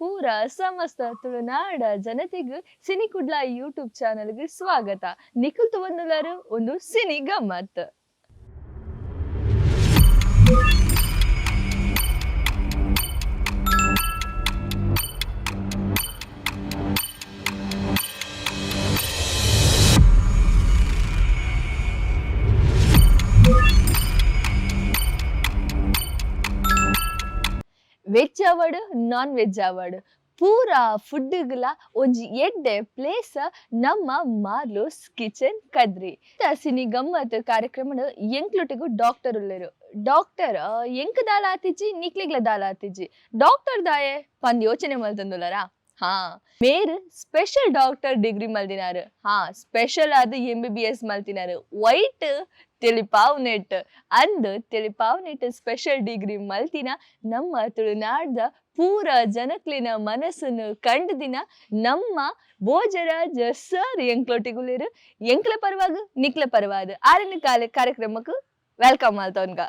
ಪೂರ ಸಮಸ್ತ ತುಳುನಾಡ ಜನತೆಗ್ ಸಿನಿ ಕುಡ್ಲ ಯೂಟ್ಯೂಬ್ ಚಾನೆಲ್ಗೆ ಸ್ವಾಗತ. ನಿಖಿಲ್ ತುವಂದುಲಾರು ಒಂದು ಸಿನಿ ಗಮ್ಮತ್. ವೆಜ್ ಆವಡ್, ನಾನ್ ವೆಜ್ ಆವಡ್, ಪೂರ ಫುಡ್ಗ್ಲ ಒಂಜಿ ಎಡ್ಡೆ ಪ್ಲೇಸ್ ನಮ್ಮ ಮಾರ್ಲೂಸ್ ಕಿಚನ್ ಕದ್ರಿ. ಸಿನಿ ಗಮ್ಮತ್ ಕಾರ್ಯಕ್ರಮಡ್ ಎಂಕ್ಲೊಟ್ಟಿಗೂ ಡಾಕ್ಟರ್ ಉಲ್ಲೆರು. ಡಾಕ್ಟರ್ ಎಂಕ್ ದಾಲ ಆತಿಜಿ, ನಿಕ್ಲೆಗ್ಲ ದಾಲ ಆತಿಜಿ, ಡಾಕ್ಟರ್ ದಾಯೆ ಪಂದ್ ಯೋಚನೆ ಮಲ್ತೊಂದುಲ್ಲರಾ? ಹಾ, ಮೇರ್ ಸ್ಪೆಷಲ್ ಡಾಕ್ಟರ್ ಡಿಗ್ರಿ ಮಲ್ದಿನಾರು. ಹಾ, ಸ್ಪೆಷಲ್ ಆದ್ ಎಂಬಿಬಿಎಸ್ ಮಲ್ತಿನಾರು. ವೈಟ್ ತಿಳಿಪಾವ್ನೆಟ್ ಅಂದ್ ತಿಳಿಪಾವ್ನೆಟ್ ಸ್ಪೆಷಲ್ ಡಿಗ್ರಿ ಮಲ್ತಿನ ನಮ್ಮ ತುಳುನಾಡ್ದ ಪೂರ ಜನಕ್ಲೆನ ಮನಸ್ಸನ್ನು ಕಂಡುದಿನ ನಮ್ಮ ಭೋಜರಾಜ್ ಸರ್ ಎಂಕ್ಲೊಟ್ಟಿಗುಲೇರು. ಎಂಕ್ಲ ಪರವಾಗ, ನಿಕ್ಲ ಪರವಾದ ಆರನ ಕಾಲ ಕಾರ್ಯಕ್ರಮಕ್ಕೆ welcome ಮಲ್ತೋನ್ಗ.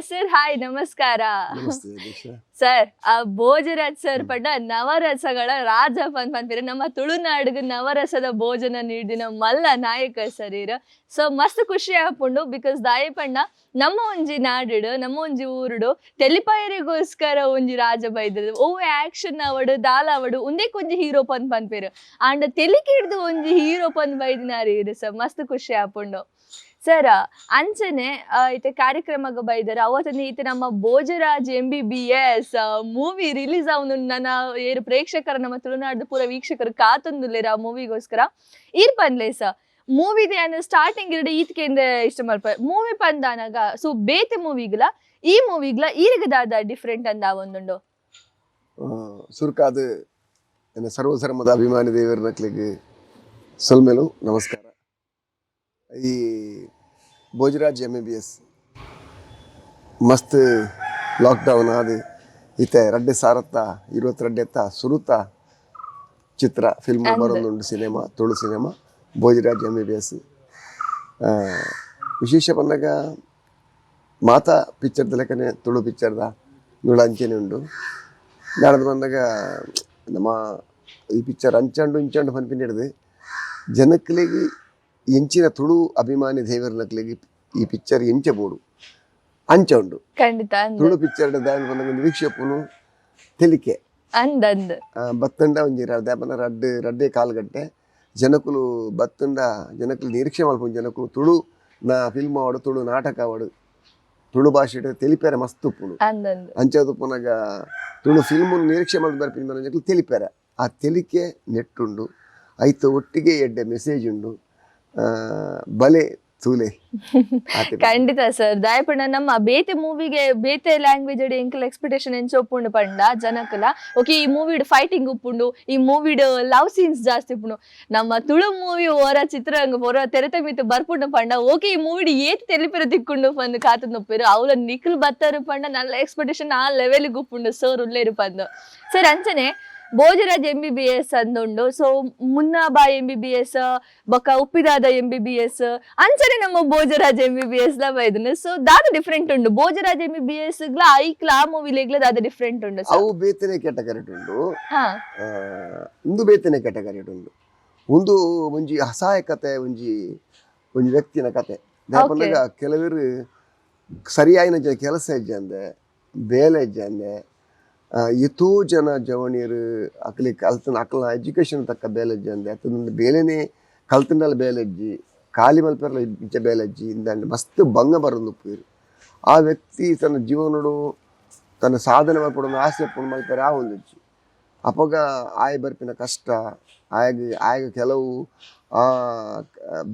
ಸರ್, ಹಾಯ್, ನಮಸ್ಕಾರ. ನಮಸ್ತೆ ದೀಕ್ಷಾ. ಸರ್, ಆ ಭೋಜರಾಜ್ ಸರ್ ಪಂಡ ನವರಸಗಳ ರಾಜ ಪನ್ ಪನ್ಪಿರ. ನಮ್ಮ ತುಳುನಾಡಿಗೆ ನವರಸದ ಭೋಜನ ನೀಡಿನ ಮಲ್ಲ ನಾಯಕ ಸರ್ ಇರ್. ಸೊ ಮಸ್ತ್ ಖುಷಿ ಆಪುಂಡು, because ದಾಯೆ ಪಂಡ ನಮ್ಮ ಒಂಜಿ ನಾಡಿಡು, ನಮ್ಮ ಒಂಜಿ ಊರುಡು ತೆಲಿಪಾಯರಿಗೋಸ್ಕರ ಒಂಜಿ ರಾಜ ಬೈದದು. ಒವ್ವೆ ಆಕ್ಷನ್ ಅವಡು, ದಾಲ ಅವಡು, ಉಂದೆಕ್ ಒಂಜಿ ಹೀರೋ ಪನ್ ಪನ್ಪೇರು. ಆಂಡ ತೆಲಿಕಿಡ್ದು ಒಂಜಿ ಹೀರೋ ಪನ್ ಬೈದಿನಾರು ಇರು. ಸರ್, ಮಸ್ತ್ ಖುಷಿ ಆಪುಂಡು ಸರ್. ಅಂಚನೆ ಇತ್ತೆ ಕಾರ್ಯಕ್ರಮಗ್ ಬೈದರ್ ಅವತ್ತನೇ ಇತ್ತೆ ನಮ್ಮ ಭೋಜರಾಜ್ ಎಂಬಿಬಿಎಸ್ ಮೂವಿ ರಿಲೀಸ್ ಅವನು. ನನ್ನ ಏರು ಪ್ರೇಕ್ಷಕರ, ನಮ್ಮ ತುಳುನಾಡು ಪೂರ ವೀಕ್ಷಕರು ಕಾತೊಂದುಲ್ಲೇರ್ ಆ ಮೂವಿಗೋಸ್ಕರ. ಈರ್ ಪನ್ಲೆ ಸರ್, ಮೂವಿದ ಸ್ಟಾರ್ಟಿಂಗ್ ಇರಡೆ ಈತ್ಕೆಂದ ಇಷ್ಟ ಮಲ್ಪ ಮೂವಿ ಪಂದಾನಗ, ಸೊ ಬೇತೆ ಮೂವಿಗ್ಲ ಈ ಮೂವಿಗ್ಲ ಈರಿಗೆ ದಾದ ಡಿಫ್ರೆಂಟ್ ಅಂದ ಒಂದುಂಡು? ಸುರುಕಾದ ಎನ್ನ ಸರ್ವಧರ್ಮದ ಅಭಿಮಾನಿ ದೇವರ ನಕ್ಲೆಗ್ ಸೊಲ್ಮೆಲು, ನಮಸ್ಕಾರ. ಈ ಭೋಜರಾಜ್ ಎಂಬಿಬಿಎಸ್ ಮಸ್ತ್ ಲಾಕ್ಡೌನ್ ಆದ್ ಇತ್ತೆ 2022ತ್ತ ಸುರುತ ಚಿತ್ರ ಫಿಲ್ಮ್ ಅಂದ್. ಬರೊಂದುಂಡು cinema, Tulu cinema Bhojaraj MBBS. ವಿಶೇಷ ಪನ್ನಗ ಮಾತಾ ಪಿಕ್ಚರ್ದ ಲೆಕ್ಕನೆ ತುಳು ಪಿಕ್ಚರ್ದ ನುಳ ಅಂಚೆನೆ ಉಂಡು. ನಾಡದು ಬಂದಾಗ ನಮ್ಮ ಈ ಪಿಕ್ಚರ್ ಅಂಚಂಡು ಇಂಚಂಡು ಪನ್ಪಿನ ಹಿಡ್ದು ಜನಕ್ಲೆಗ್ ಎಂಚಿನ ತುಳು ಅಭಿಮಾನಿ ದೇವರನಕ್ಲೆಗ್ ಈ ಪಿಕ್ಚರ್ ಎಂಚ ಬೋಡು ಅಂಚ ಉಂಡು. ಖಂಡಿತ ಅಂದ್. ತುಳು ಪಿಕ್ಚರ್ ದಾಯೆ ಪನ್ನಗ ಒಂದು ವೀಕ್ಷಕನು ತೆಲಿಕೆ ಅಂದ್ ಅಂದ್. ಬತ್ತಂಡ ಒಂಜಿ ದಾಪನ ರಡ್ಡ್ ರಡ್ಡೇ ಕಾಲು ಗಂಟೆ ಜನಕುಲು ಬತ್ತಂಡ ಜನಕುಲು ನಿರೀಕ್ಷೆ ಮಲ್ಪುನ ಜನಕುಲು ತುಳು ನಾ ಫಿಲ್ಮ್ ಆವಡು, ತುಳು ನಾಟಕ ಆವಡು, ತುಳು ಭಾಷೆಡ್ ತೆಲಿಪೆರೆ ಮಸ್ತ್ ಉಪ್ಪುಂಡು. ಅಂದ್ ಅಂದ್. ಅಂಚಾದ್ ಉಪ್ಪುನಗ ತುಳು ಫಿಲ್ಮ್ ನಿರೀಕ್ಷೆ ಮಲ್ತ್ ಬರ್ಪಿನ ಜನಕುಲು ತೆಲಿಪೆರೆ, ಆ ತೆಲಿಕೆ ನೆಟ್ಟುಂಡು. ಐತ ಒಟ್ಟಿಗೆ ಎಡ್ಡೆ ಮೆಸೇಜ್ ಉಂಡು. ಬಲೆ ತೂಲೆ ಆತೆ. ಖಂಡಿತ ಸರ್. ದಾಯಪಂಡ ನಮ್ಮ ಬೇತೆ ಮೂವಿಗೆ, ಬೇತೆ ಲ್ಯಾಂಗ್ವೇಜ್ ಅಡಿ ಎಂಕಲ್ ಎಕ್ಸ್ಪೆಕ್ಟೇಷನ್ ಎಂಚ ಉಪ್ಪುಂಡು ಪಂಡ, ಜನಕಲ ಓಕೆ ಈ ಮೂವಿಡ್ ಫೈಟಿಂಗ್ ಉಪ್ಪುಂಡು, ಈ ಮೂವಿಡ್ ಲವ್ ಸೀನ್ಸ್ ಜಾಸ್ತಿ ಉಪ್ಪುಂಡು. ನಮ್ಮ ತುಳು ಮೂವಿ ಓರ ಚಿತ್ರರಂಗ ಓರ ತೆರೆತ ಮಿತ್ತು ಬರ್ಪುಂಡು ಪಂಡ, ಓಕೆ ಈ ಮೂವಿಡ್ ಏತ್ ತೆಲಿಪಿರ ತಿಕ್ಕೊಂಡು ಪಂದ್ ಕಾತುಂದು ಉಪ್ಪೇರು. ಅವ್ಲ ನಿಖಿಲ್ ಬತ್ತಾರು ಪಂಡ ನಲ್ಲ ಎಕ್ಸ್ಪೆಕ್ಟೇಷನ್ ಆ ಲೆವೆಲ್ ಉಪ್ಪುಂಡು ಸರ್ ಉಲ್ಲೇರು ಪಂದ್. ಸರ್, ಅಂಚನೆ ಭೋಜರಾಜ್ ಎಂಬಿಬಿಎಸ್ ಅಂದುಂಡು. ಸೊ ಮುನ್ನಾಬಾ ಎಂಬಿಬಿಎಸ್, ಬೊಕ್ಕ ಉಪ್ಪಿದಾದ ಎಂಬಿಬಿಎಸ್, ಅಂಚನೆ ನಮ್ಮ ಭೋಜರಾಜ್ ಎಂಬಿಬಿಎಸ್ ಲ ಬೈದನು. ಸೊ ದಾದ ಡಿಫ್ರೆಂಟ್ ಉಂಡು ಭೋಜರಾಜ್ ಎಂಬಿಬಿಎಸ್ ಗ್ಲ ಐಕ್ಲ ಆ ಮೂವಿಲೆಗ್ಲ ದಾದ ಡಿಫ್ರೆಂಟ್ ಉಂಡು ಸರ್? ಅವು ಬೇತೆನೆ ಕ್ಯಾಟಗರಿ ಉಂಡು. ಹಾ. ಉಂದು ಬೇತೆನೆ ಕ್ಯಾಟಗರಿ ಉಂಡು. ಒಂದು ಒಂಜಿ ಅಸಹಾಯ ಕತೆ, ಒಂಜಿ ಒಂಜಿ ವ್ಯಕ್ತಿನ ಕತೆ. ಪನ್ನಗ ಕೆಲವರು ಸರಿಯಾಯಿನ ಕೆಲಸ ಇಜ್ಜಂದೆ, ಬೇಲೆ ಇಜ್ಜಂದೆ, ಎತೋ ಜನ ಜವಣಿಯರು ಅಕ್ಲೆ ಕಲ್ತನ ಅಕ್ಲ ಎಜುಕೇಶನ್ ತಕ್ಕ ಬೇಲೆ ಇಜ್ಜಂದೆ, ಅತ್ತ ಬೇಲೆನೇ ಕಲ್ತಂಡಲ ಬೇಲೆ ಇಜ್ಜಿ, ಖಾಲಿ ಮಲ್ಪೆರ್ಲ ಇಂಚ ಬೇಲೆ ಇಜ್ಜಿ ಇಂದಂಡ ಮಸ್ತ್ ಭಂಗ ಬರೊಂದು ಉಪ್ಪುವೆರ್. ಆ ವ್ಯಕ್ತಿ ತನ್ನ ಜೀವನಡು ತನ್ನ ಸಾಧನೆ ಮಲ್ಪೊಡು ಆಸೆ ಉಪ್ಪುಂಡು, ಮಲ್ಪೆರೆ ಆವೊಂದಿಜ್ಜಿ. ಅಪಗ ಆಯ್ ಬರ್ಪಿನ ಕಷ್ಟ, ಆಯಗ್ ಆಯಗ್ ಕೆಲವು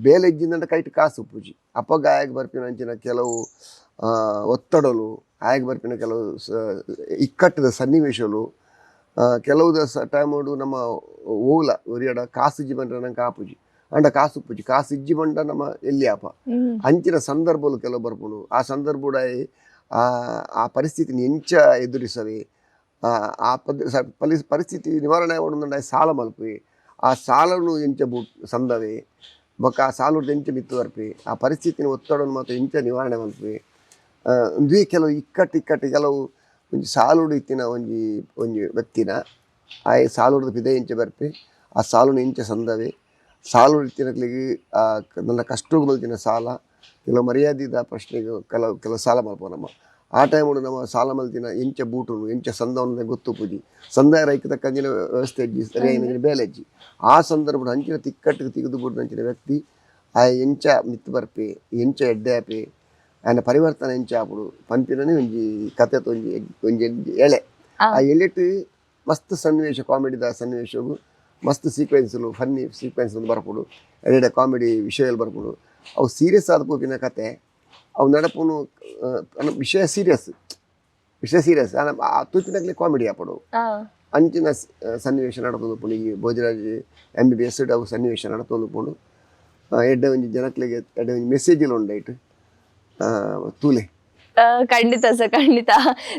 ಬೇಲೆ ಇಜ್ಜಿಂದಂಡ ಕೈಟ್ ಕಾಸು ಉಪ್ಪುಜಿ. ಅಪಗ ಆಯಗ್ ಬರ್ಪಿನ ಅಂಚಿನ ಕೆಲವು ಒತ್ತಡಲು, ಆಯಗ್ ಬರ್ಪಿನ ಕೆಲವು ಇಕ್ಕಟ್ಟದ ಸನ್ನಿವೇಶಲು, ಕೆಲವು ಟೈಮುಡು ನಮ್ಮ ಓಲ ಒರಿಯಡ ಕಾಸು ಇಜ್ಜಿ ಬಂದ್ರೆ ನಂಗೆ ಆಪುಜಿ, ಅಂಡ ಕಾಸು ಉಪ್ಪುಜಿ, ಕಾಸು ಇಜ್ಜಿ ಬಂಡ ನಮ್ಮ ಎಲ್ಲಿ ಆಪ. ಅಂಚಿನ ಸಂದರ್ಭಲು ಕೆಲವು ಬರ್ಪುಂಡು. ಆ ಸಂದರ್ಭಡ್ ಆಯೆ ಆ ಆ ಪರಿಸ್ಥಿತಿని ಎಂಚ ಎದುರಿಸವೆ, ಆ ಆ ಪದ್ ಪರಿಸ್ಥಿತಿ ನಿವಾರಣೆ ಆವೊಡುಂದುಂಡ ಸಾಲ ಮಲ್ಪುವೆ, ಆ ಸಾಲನು ಎಂಚ ಬು ಸಂದವೆ, ಬೊಕ್ಕ ಆ ಸಾಲುರ್ದು ಎಂಚ ಮಿತ್ತ್ ಬರ್ಪೆ, ಆ ಪರಿಸ್ಥಿತಿನ ಒತ್ತಡನು ಮಾತ ಎಂಚ ನಿವಾರಣೆ ಮಲ್ಪುವೆ, ಉಂದುವೇ ಕೆಲವು ಇಕ್ಕಟ್ಟು ಇಕ್ಕಟ್ಟು ಕೆಲವು ಒಂಜಿ ಸಾಲುಡು ಇತ್ತಿನ ಒಂಜಿ ಒಂಜಿ ವ್ಯಕ್ತಿನ ಆಯೆ ಸಾಲುಡ್ದು ಪಿದೆ ಇಂಚ ಬರ್ಪೆ, ಆ ಸಾಲುನು ಇಂಚ ಸಂದವೆ, ಸಾಲು ಇತ್ತಿನಕ್ಲೆಗ್ ನನ್ನ ಕಷ್ಟಗ್ ಮಲ್ತಿನ ಸಾಲ, ಕೆಲವು ಮರ್ಯಾದಿದ ಪ್ರಶ್ನೆಗ್ ಕೆಲವು ಕೆಲವು ಸಾಲ ಮಲ್ಪುವ ನಮ್ಮ. ಆ ಟೈಮುಡು ನಮ್ಮ ಸಾಲ ಮಲ್ತಿನ ಎಂಚ ಬೂಟುನು ಎಂಚ ಸಂದವನ ಗೊತ್ತುಪುಜಿ, ಸಂದಾಯ ರೈಕ್ ತಕ್ಕಂಚಿನ ವ್ಯವಸ್ಥೆ ಇಜ್ಜಿ, ಸರಿಯಾಯಿನ ಬೇಲೆ ಇಜ್ಜಿ. ಆ ಸಂದರ್ಭಡ್ ಅಂಚಿನ ತಿಕ್ಕಟ್ಟಿಗೆ ತಿಗದು ಬುಡ್ದು ಅಂಚಿನ ವ್ಯಕ್ತಿ ಆಯೆ ಎಂಚ ಮಿತ್ತ್ ಬರ್ಪೆ, ಎಂಚ ಎಡ್ಡೆ ಆಪೆ, ಆಯನ ಪರಿವರ್ತನೆ ಎಂಚ ಆಪುಡು ಪನ್ಪಿನನೆ ಒಂಜಿ ಕತೆತ ಒಂಜಿ ಒಂಜಿ ಎಳೆ. ಆ ಎಳೆಟ್ ಮಸ್ತ್ ಸನ್ನಿವೇಶ, ಕಾಮಿಡಿದ ಸನ್ನಿವೇಶಗು ಮಸ್ತ್ ಸೀಕ್ವೆನ್ಸ್ಲು, ಫನ್ನಿ ಸೀಕ್ವೆನ್ಸ್ ಬರ್ಪುಡು, ಎಡೆ ಕಾಮಿಡಿ ವಿಷಯలు ಬರ್ಪುಡು. ಅವು ಸೀರಿಯಸ್ ಆದ ಪೋಪಿನ ಕತೆ, ಅವು ನಡಪುನು ವಿಷಯ ಸೀರಿಯಸ್, ವಿಷಯ ಸೀರಿಯಸ್ ಆ ತೂಪಿನಕ್ಲೆ ಕಾಮಿಡಿ ಆಪುಡು. ಅಂಚಿನ ಸನ್ನಿವೇಶ ನಡತೊಂದು ಉಪ್ಪುಂಡು. ಈ ಭೋಜರಾಜ್ MBBS ಅವು ಸನ್ನಿವೇಶ ನಡತೊಂದು ಉಪ್ಪುಂಡು. ಎಡ್ಡೆ ಒಂಜಿ ಜನಕ್ಲೆಗ್ ಎಡ್ಡೆ ಒಂಜಿ ಮೆಸೇಜ್ಲು ಉಂಡು ಐಟ್ ತೂಲೆ. ಖಂಡಿತ ಸರ್, ಖಂಡಿತ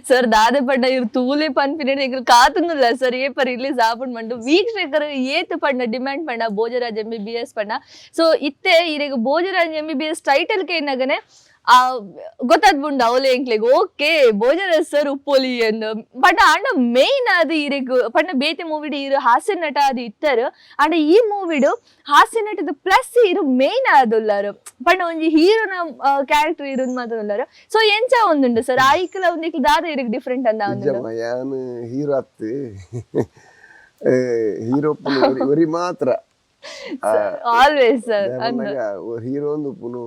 ಸರ್. ದಾದ ಪಂಡ ಇರ್ ತೂಲೆ ಪನ್ಪಿನ ಎಂಕುಲು ಕಾತೊಂದುಲ್ಲ ಸರ್, ಏಪ ರಿಲೀಸ್ ಆಪುಂಡು ಪಂದ್. ವೀಕ್ಷಕರು ಏತ್ ಪಂಡ ಡಿಮ್ಯಾಂಡ್ ಪಂಡ ಭೋಜರಾಜ್ MBBS ಪಂಡ. ಸೊ ಇತ್ತೆ ಇರೆಗ್ ಭೋಜರಾಜ್ MBBS title ಕೇನ್ನಗನೆ ಆ ಗೊತ್ತಾದ್ಬುಂಡು ಅವಲೆ ಎಂಕ್ಲೆಗ್ ಓಕೆ ಭೋಜರಾಜ್ ಸರ್ ಉಪ್ಪೊಲಿ ಎಂದು. ಪಂಡ ಆಂಡ ಮೇನ್ ಅದು ಇರೆಗ್ ಪಂಡ ಬೇತೆ ಮೂವಿಡ್ ಇರು ಹಾಸ್ಯ ನಟ ಅದು ಇತ್ತರು, ಆಂಡ ಈ ಮೂವಿಡ್ ಹಾಸ್ಯ ನಟದ ಪ್ಲಸ್ ಇರು ಮೇನ್ ಆದುಲ್ಲಾರು. ಪಂಡ ಒಂಜಿ ಹೀರೋನ ಕ್ಯಾರೆಕ್ಟರ್ ಇರುನ್ ಮಾತ್ರ ಉಲ್ಲಾರು. ಸೊ ಎಂಚ ಒಂದುಂಡು ಸರ್ ಆಯ್ಕಲ ಒಂದಿಕ್ಲು ದಾದ ಇರಗ್ ಡಿಫ್ರೆಂಟ್ ಅಂದ ಒಂದುಂಡು? ನಿಜಮ್ಮ, ಯಾನ್ ಹೀರೋ ಅತ್ತು, ಹೀರೋ ಒರಿ ಮಾತ್ರ. Always sir. Hero ಒಂದು ಉಪ್ಪುನು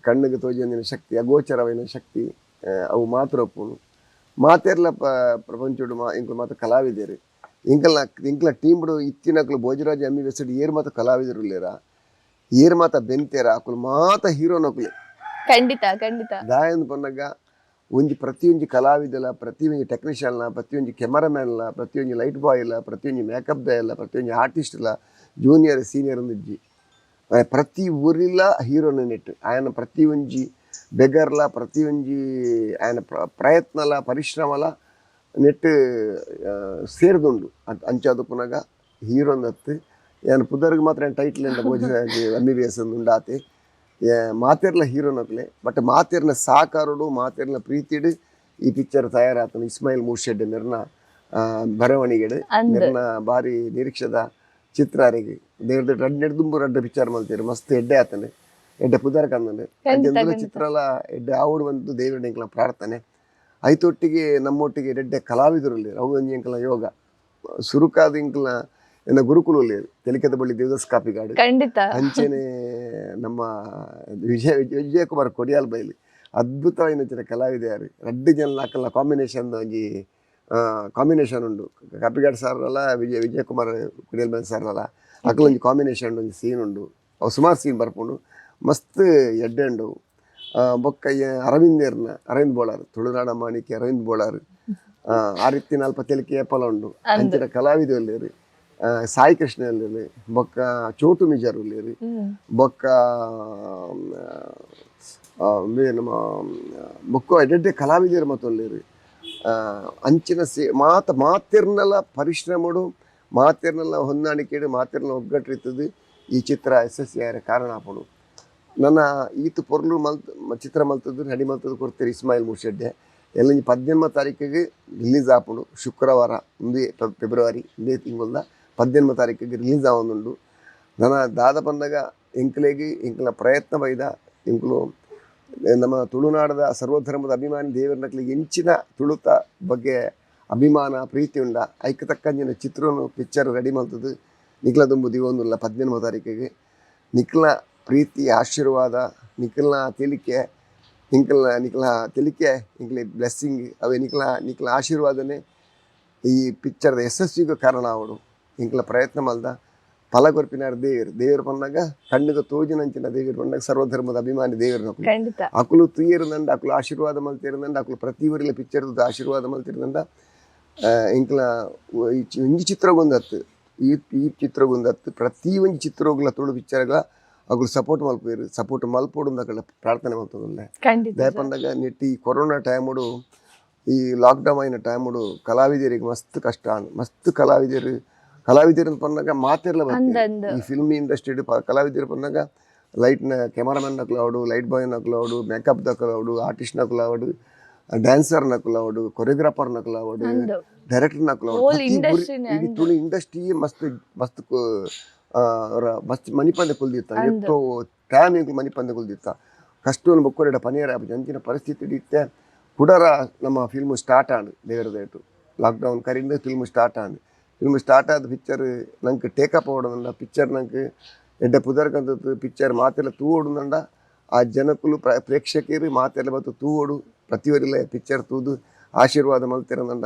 ಕಣ್ಣಿಗೆ ತೋಜಂದಿನ ಶಕ್ತಿ, ಅಗೋಚರವಾಯಿನ ಶಕ್ತಿ, ಅವು ಮಾತ್ರ ಉಪ್ಪುನು. ಮಾತೆರ್ಲ ಪ್ರಪಂಚಡು ಮಾ ಇಂಕುಲು ಮಾತ ಕಲಾವಿದರು. ಇಂಕಲ್ನ ಇಂಕ್ಲ ಟೀಮ್ಡು ಇತ್ತಿನಕ್ಲು ಭೋಜರಾಜ್ MBBS ಏರ್ ಮಾತ ಕಲಾವಿದರು ಉಲ್ಲೇರ, ಏರ್ ಮಾತ ಬೆಂತೇರ, ಅಕುಲು ಮಾತ ಹೀರೋನಕುಲೆ. ಖಂಡಿತ ಖಂಡಿತ. ದಾಯಂದ್ ಪನ್ನಗ ಒಂಜಿ ಪ್ರತಿಯೊಂಜಿ ಕಲಾವಿದಲ, ಪ್ರತಿಯೊಂಜಿ ಟೆಕ್ನಿಷಿಯನ್ಲ, ಪ್ರತಿಯೊಂಜಿ ಕೆಮರಾಮ್ಯಾನ್ಲ, ಪ್ರತಿಯೊಂಜಿ ಲೈಟ್ ಬಾಯ್ಲ, ಪ್ರತಿಯೊಂಜಿ ಮೇಕಪ್ ದಾಯಲ್ಲ, ಪ್ರತಿಯೊಂಜಿ ಆರ್ಟಿಸ್ಟ್ಲ, ಜೂನಿಯರ್ ಸೀನಿಯರ್ ಒಂದಿಜ್ಜಿ. ಪ್ರತಿ ಊರಿಲ ಹೀರೋನ ನೆಟ್ ಆಯನ ಪ್ರತಿಯೊಂಜಿ ಬೆಗರ್ಲ, ಪ್ರತಿಯೊಂಜಿ ಆಯನ ಪ್ರಯತ್ನಲ ಪರಿಶ್ರಮಲ ನೆಟ್ ಸೇರ್ದುಂಡು. ಅಂಚಾದ್ ಪುನಗ ಹೀರೋಂದತ್ತು ಯಾನ್ ಪುದರ್ಗ್ ಮಾತ್ರ ಟೈಟ್ಲ್ ಎಂಡ ಭೋಜರಾಜ್ MBBS ಉಂಡಾತೆ. ಮಾತೆರ್ಲ ಹೀರೋನಕ್ಲೆ, ಬಟ್ ಮಾತೆರ್ನ ಸಾಕಾರುಡು, ಮಾತೆರ್ನ ಪ್ರೀತಿಡ್ ಈ ಪಿಕ್ಚರ್ ತಯಾರಾತನ. ಇಸ್ಮಾಯಿಲ್ ಮೂರ್ಷೆಡ್ ಮೆರ್ನ ಬರವಣಿಗೆಡ್ ಮೆರ್ನ ಬಾರಿ ನಿರೀಕ್ಷೆದ ಚಿತ್ರ. ದೇವ್ರದ ರಡ್ಡ್ ದುಂಬು ರಡ್ಡ್ ಪಿಕ್ಚರ್ ಮಲ್ತೇರು, ಮಸ್ತ್ ಎಡ್ಡೆ ಆತನೆ, ಎಡ್ಡೆ ಪುದರ್ ಕಂದನೆ. ಅಂಚೆಂದುಲ ಚಿತ್ರಲ ಎಡ್ಡೆ ಆವೊಡು ಬಂದು ದೇವರ ಎಂಕ್ಲ ಪ್ರಾರ್ಥನೆ. ಐತೊಟ್ಟಿಗೆ ನಮ್ಮೊಟ್ಟಿಗೆ ಎಡ್ಡೆ ಕಲಾವಿದರು ಉಲ್ಲೆರ್, ಅವು ಒಂಜಿ ಎಂಕ್ಲ ಯೋಗ. ಸುರುಕಾದ್ ಎಂಕ್ಲ ಎನ್ನ ಗುರುಕುಲು ಉಲ್ಲೆರ್, ತೆಲಿಕೆದ ಬಳ್ಳಿ ದೇವದಾಸ್ ಕಾಪಿಕಾಡ್. ಅಂಚೆನೆ ನಮ್ಮ ವಿಜಯ ವಿಜಯಕುಮಾರ್ ಕೊಡಿಯಾಲ್ ಬೈಲ್ ಅದ್ಭುತವಾಯಿನ ಕಲಾವಿದೆಯಾರು. ರಡ್ಡ್ ಜನ ಅಕಲ್ನ ಕಾಂಬಿನೇಷನ್ ಒಂಜಿ ಕಾಂಬಿನೇಷನ್ ಉಂಡು. ಕಾಪಿಕಾಡ್ ಸಾರಲ್ಲ, ವಿಜಯ ವಿಜಯಕುಮಾರ್ ಕೊಡಿಯಾಲ್ ಬೈಲ್ ಸಾರಲ್ಲ, ಅಕಲೊಂಜಿ ಕಾಂಬಿನೇಷನ್ ಒಂಜಿ ಸೀನ್ ಉಂಡು. ಅವು ಸುಮಾರು ಸೀನ್ ಬರ್ಪುಂಡು, ಮಸ್ತ್ ಎಡ್ಡೆ ಉಂಡು. ಬೊಕ್ಕ ಅರವಿಂದೇರ್ನ ಅರವಿಂದ್ ಬೋಳಾರ್, ತುಳುನಾಡ ಮಾಣಿಕ್ಯ ಅರವಿಂದ್ ಬೋಳಾರ್, ಆ ರೀತಿ ಅಲ್ಪ ತೆಲಿಕೆ ಏಪಲ ಉಂಡು. ಅಂಚಿನ ಕಲಾವಿದ ಉಲ್ಲೆರ್. ಸಾಯಿ ಕೃಷ್ಣ ಉಲ್ಲೆರ್, ಬೊಕ್ಕ ಚೋಟು ಮಿಜಾರ್ ಉಲ್ಲೆರ್, ಬೊಕ್ಕ ನಮ್ಮ ಬೊಕ್ಕ ಎಡ್ಡೆ ಕಲಾವಿದೆರ್ ಮಾತ ಉಲ್ಲೆರ್. ಅಂಚಿನ ಸೇ ಮಾತ ಮಾತೆರ್ನಲ ಪರಿಶ್ರಮಡು, ಮಾತೆರ್ನಲ ಹೊಂದಾಣಿಕೆಡು, ಮಾತೆರ್ನ ಒಗ್ಗಟ್ಟು ಇತ್ತದು ಈ ಚಿತ್ರ ಯಶಸ್ವಿ ಆಯೆರೆ ಕಾರಣ ಆಪುಂಡು. ನನ್ನ ಈತ್ ಪೊರ್ಲು ಮಲ್ತ್ ಚಿತ್ರ ಮಲ್ತದ್ದು, ರೆಡಿ ಮಲ್ತದ್ದು ಕೊಡ್ತೀರಿ ಇಸ್ಮಾಯಿಲ್ ಮುರ್ಷೆಡ್ಡೆ. ಎಲ್ಲಂಜಿ 18 ತಾರೀಕಿಗೆ ರಿಲೀಸ್ ಆಪುಂಡು. ಶುಕ್ರವಾರ, ಒಂದೇ ಫೆಬ್ರವರಿ ಒಂದೇ ತಿಂಗಳದ 18 ತಾರೀಕಿಗೆ ರಿಲೀಸ್ ಆವೊಂದುಂಡು. ನನ ದಾದ ಪನ್ನಗ ಎಂಕ್ಲೆಗ್ ಎಂಕ್ಲ ಪ್ರಯತ್ನ ಬೈದ. ಎಂಕುಲು ನಮ್ಮ ತುಳುನಾಡದ ಸರ್ವಧರ್ಮದ ಅಭಿಮಾನಿ ದೇವರನಕ್ಲೆಗ್ ಎಂಚಿನ ತುಳುತ ಬಗ್ಗೆ ಅಭಿಮಾನ ಪ್ರೀತಿ ಉಂಡ, ಐಕ್ ತಕ್ಕಂಚಿನ ಚಿತ್ರನು ಪಿಕ್ಚರ್ ರೆಡಿ ಮಲ್ತದ್ದು ನಿಕ್ಲ ದುಂಬು ದೀವೊಂದುಲ್ಲ. 18 ತಾರೀಕಿಗೆ ನಿಕ್ಲ ಪ್ರೀತಿ ಆಶೀರ್ವಾದ, ನಿಕ್ಲ್ನ ತೆಲಿಕೆ, ನಿಂಕಲ್ನ ನಿಕ್ಲ ತೆಲಿಕೆ, ಎಂಕ್ಲೆ ಬ್ಲೆಸ್ಸಿಂಗ್ ಅವೇ, ನಿಕ್ಲ ನಿಕ್ಲ ಆಶೀರ್ವಾದನೆ ಈ ಪಿಕ್ಚರ್ದ ಯಶಸ್ವಿಗೆ ಕಾರಣ ಆವೊಡು. ಎಂಕ್ಲ ಪ್ರಯತ್ನ ಮಲ್ದ, ಫಲ ಕೊರ್ಪಿನಾರ್ ದೇವೆರ್. ದೇವೆರ್ ಪನ್ನಗ ಕಣ್ಣಿಗೆ ತೋಜಿನಂಚಿನ ದೇವೆರ್ ಪನ್ನಗ ಸರ್ವಧರ್ಮದ ಅಭಿಮಾನಿ ದೇವೆರ್ ನಕುಲು. ಅಕುಲು ತೂಯೆರ್ದಂಡ, ಅಕುಲು ಆಶೀರ್ವಾದ ಮಲ್ತಿರ್ದಂಡ, ಅಕುಲು ಪ್ರತಿ ಊರಿಲ ಪಿಕ್ಚರ್ ಆಶೀರ್ವಾದ ಮಲ್ತಿರ್ದಂಡ ಎಂಕ್ಲ ಒಂಜಿ ಚಿತ್ರಗೊಂದತ್ತು, ಈ ಈ ಚಿತ್ರಗೊಂದತ್ತು, ಪ್ರತಿ ಒಂಜಿ ಚಿತ್ರಗುಲ ತುಳು ಪಿಕ್ಚರ್ಗಳ ಅಕುಲು ಸಪೋರ್ಟ್ ಮಲ್ಪುವೆರ್, ಸಪೋರ್ಟ್ ಮಲ್ಪೊಡು ಅಕಲ್ನ ಪ್ರಾರ್ಥನೆ ಮಲ್ತೊಂದುಲ್ಲೆ. ದಾಯೆ ಪನ್ನಗ ನೆಟ್ಟ್ ಈ ಕೊರೋನಾ ಟೈಮುಡು, ಈ ಲಾಕ್ಡೌನ್ ಆಯಿನ ಟೈಮುಡು ಕಲಾವಿದರಿಗೆ ಮಸ್ತ್ ಕಷ್ಟ ಆಂಡ್. ಮಸ್ತ್ ಕಲಾವಿದರು, ಕಲಾವಿದರು ಪನ್ನಗ ಮಾತೆರ್ಲ ಬರ್ಪೆರ್. ಈ ಫಿಲ್ಮ್ ಇಂಡಸ್ಟ್ರಿಡ್ ಕಲಾವಿದರು ಪನ್ನಗ ಲೈಟ್ನ ಕ್ಯಾಮರಾಮನ್ ನಕುಲು ಆವಡು, ಲೈಟ್ ಬಾಯ್ ನಕುಲು ಆವಡು, ಮೇಕಪ್ ದಕುಲು ಆವಡು, ಆರ್ಟಿಸ್ಟ್ ನಕುಲು ಆವಡು, Dancer ನಕುಲಾವಡು, choreographer ನಕುಲಾವಡು, director ನಕುಲಾವಡು. Whole industry ನೇ. ಇಡೀ ತುಳು ಇಂಡಸ್ಟ್ರಿ ಮಸ್ತ್ ಮಸ್ತ್ ಮಸ್ತ್ ಮನಿಪಂದೆ ಕುಲ್ದಿತ್ತ. ಎತ್ತೋ ಟೈಮ್ ಎಂಕುಲು ಮನಿಪಂದೆ ಕುಲ್ದಿತ್ತ. ಕಷ್ಟವನ್ನು ಬೊಕ್ಕೊರೆಡ ಪನಿಯರ ಆಪುಜಿ ಅಂಚಿನ ಪರಿಸ್ಥಿತಿ ಇತ್ತೆ. ಕುಡರ ನಮ್ಮ ಫಿಲ್ಮ್ ಸ್ಟಾರ್ಟ್ ಆಂಡ್. ದೇವರ ದಯಟು ಲಾಕ್ಡೌನ್ ಕರಿಂದ ಫಿಲ್ಮ್ ಸ್ಟಾರ್ಟ್ ಆಂಡ್. ಫಿಲ್ಮ್ ಸ್ಟಾರ್ಟ್ ಆದ ಪಿಕ್ಚರ್ ನಂಗೆ ಟೇಕಪ್ ಆವಡಂಡ, ಪಿಕ್ಚರ್ ನಂಗೆ ಎಡ್ಡೆ ಪುದರ್ಕಂತದ್ದು ಪಿಕ್ಚರ್ ಮಾತೆಲ್ಲ ತೂವೊಡುಂಡ, ಆ ಜನಕುಲು ಪ್ರೇಕ್ಷಕರು ಮಾತೆಲ್ಲ ಬತ್ತು ತೂವೊಡು, ಪ್ರತಿಯೊರಿಲ ಪಿಕ್ಚರ್ ತೂದು ಆಶೀರ್ವಾದ ಮಲ್ತಿರಂದಂಡ,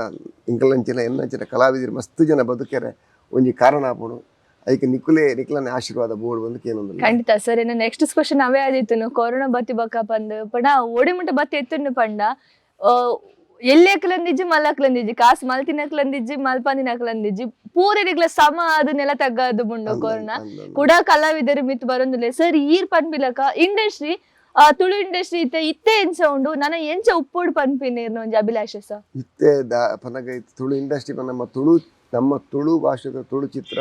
ಇಂಕಲಂಚಿನ ಎನ್ನಂಚಿನ ಕಲಾವಿದರು ಮಸ್ತ್ ಜನ ಬದುಕೆರೆ ಒಂಜಿ ಕಾರಣ ಆಪುಂಡು. ಐಕ್ ನಿಕುಲೇ ನಿಕ್ಲನೆ ಆಶೀರ್ವಾದ ಬೋಡು ಬಂದು ಕೇನೊಂದುಲ್ಲ. ಖಂಡಿತ ಸರ್. ಇನ್ನು ನೆಕ್ಸ್ಟ್ ಕ್ವಶನ್ ಅವೇ ಆದಿತ್ತು. ಕೊರೋನಾ ಬತ್ತಿ ಬಕ್ಕ ಪಂದ್ ಪಂಡ ಓಡಿ ಮುಟ್ಟ ಬತ್ತಿ ಎತ್ತುಂಡು ಪಂಡ, ಎಲ್ಲೆಕ್ಲಂದಿಜ್ಜಿ, ಮಲ್ಲಕ್ಲಂದಿಜ್ಜಿ, ಕಾಸು ಮಲ್ತಿನಕ್ಲಂದಿಜ್ಜಿ, ಮಲ್ಪಂದಿನಕ್ಲಂದಿಜ್ಜಿ, ಪೂರೆರಿಗ್ಲ ಸಮ ಅದು ನೆಲ ತಗ್ಗದು ಬುಂಡು ಕೊರೋನಾ. ಕೂಡ ಕಲಾವಿದರು ಮಿತ್ ಬರೊಂದಿಲ್ಲ ಸರ್. ಈರ್ ಪನ್ಪಿಲಕ ಇಂಡಸ್ಟ್ರಿ, ತುಳು ಇಂಡಸ್ಟ್ರಿ ಇತ್ತೆ ಇತ್ತೆ ಎಂಚ ಉಂಡು, ನನ ಎಂಚ ಉಪ್ಪುಡು ಪನ್ಪಿನೇರ್ನ ಒಂಜಿ ಅಭಿಲಾಷೆ ಸರ್? ಇತ್ತೆ ದಾ ಪನಗ ಇತ್ತೆ ತುಳು ಇಂಡಸ್ಟ್ರಿ, ನಮ್ಮ ತುಳು ಭಾಷೆದ ತುಳು ಚಿತ್ರ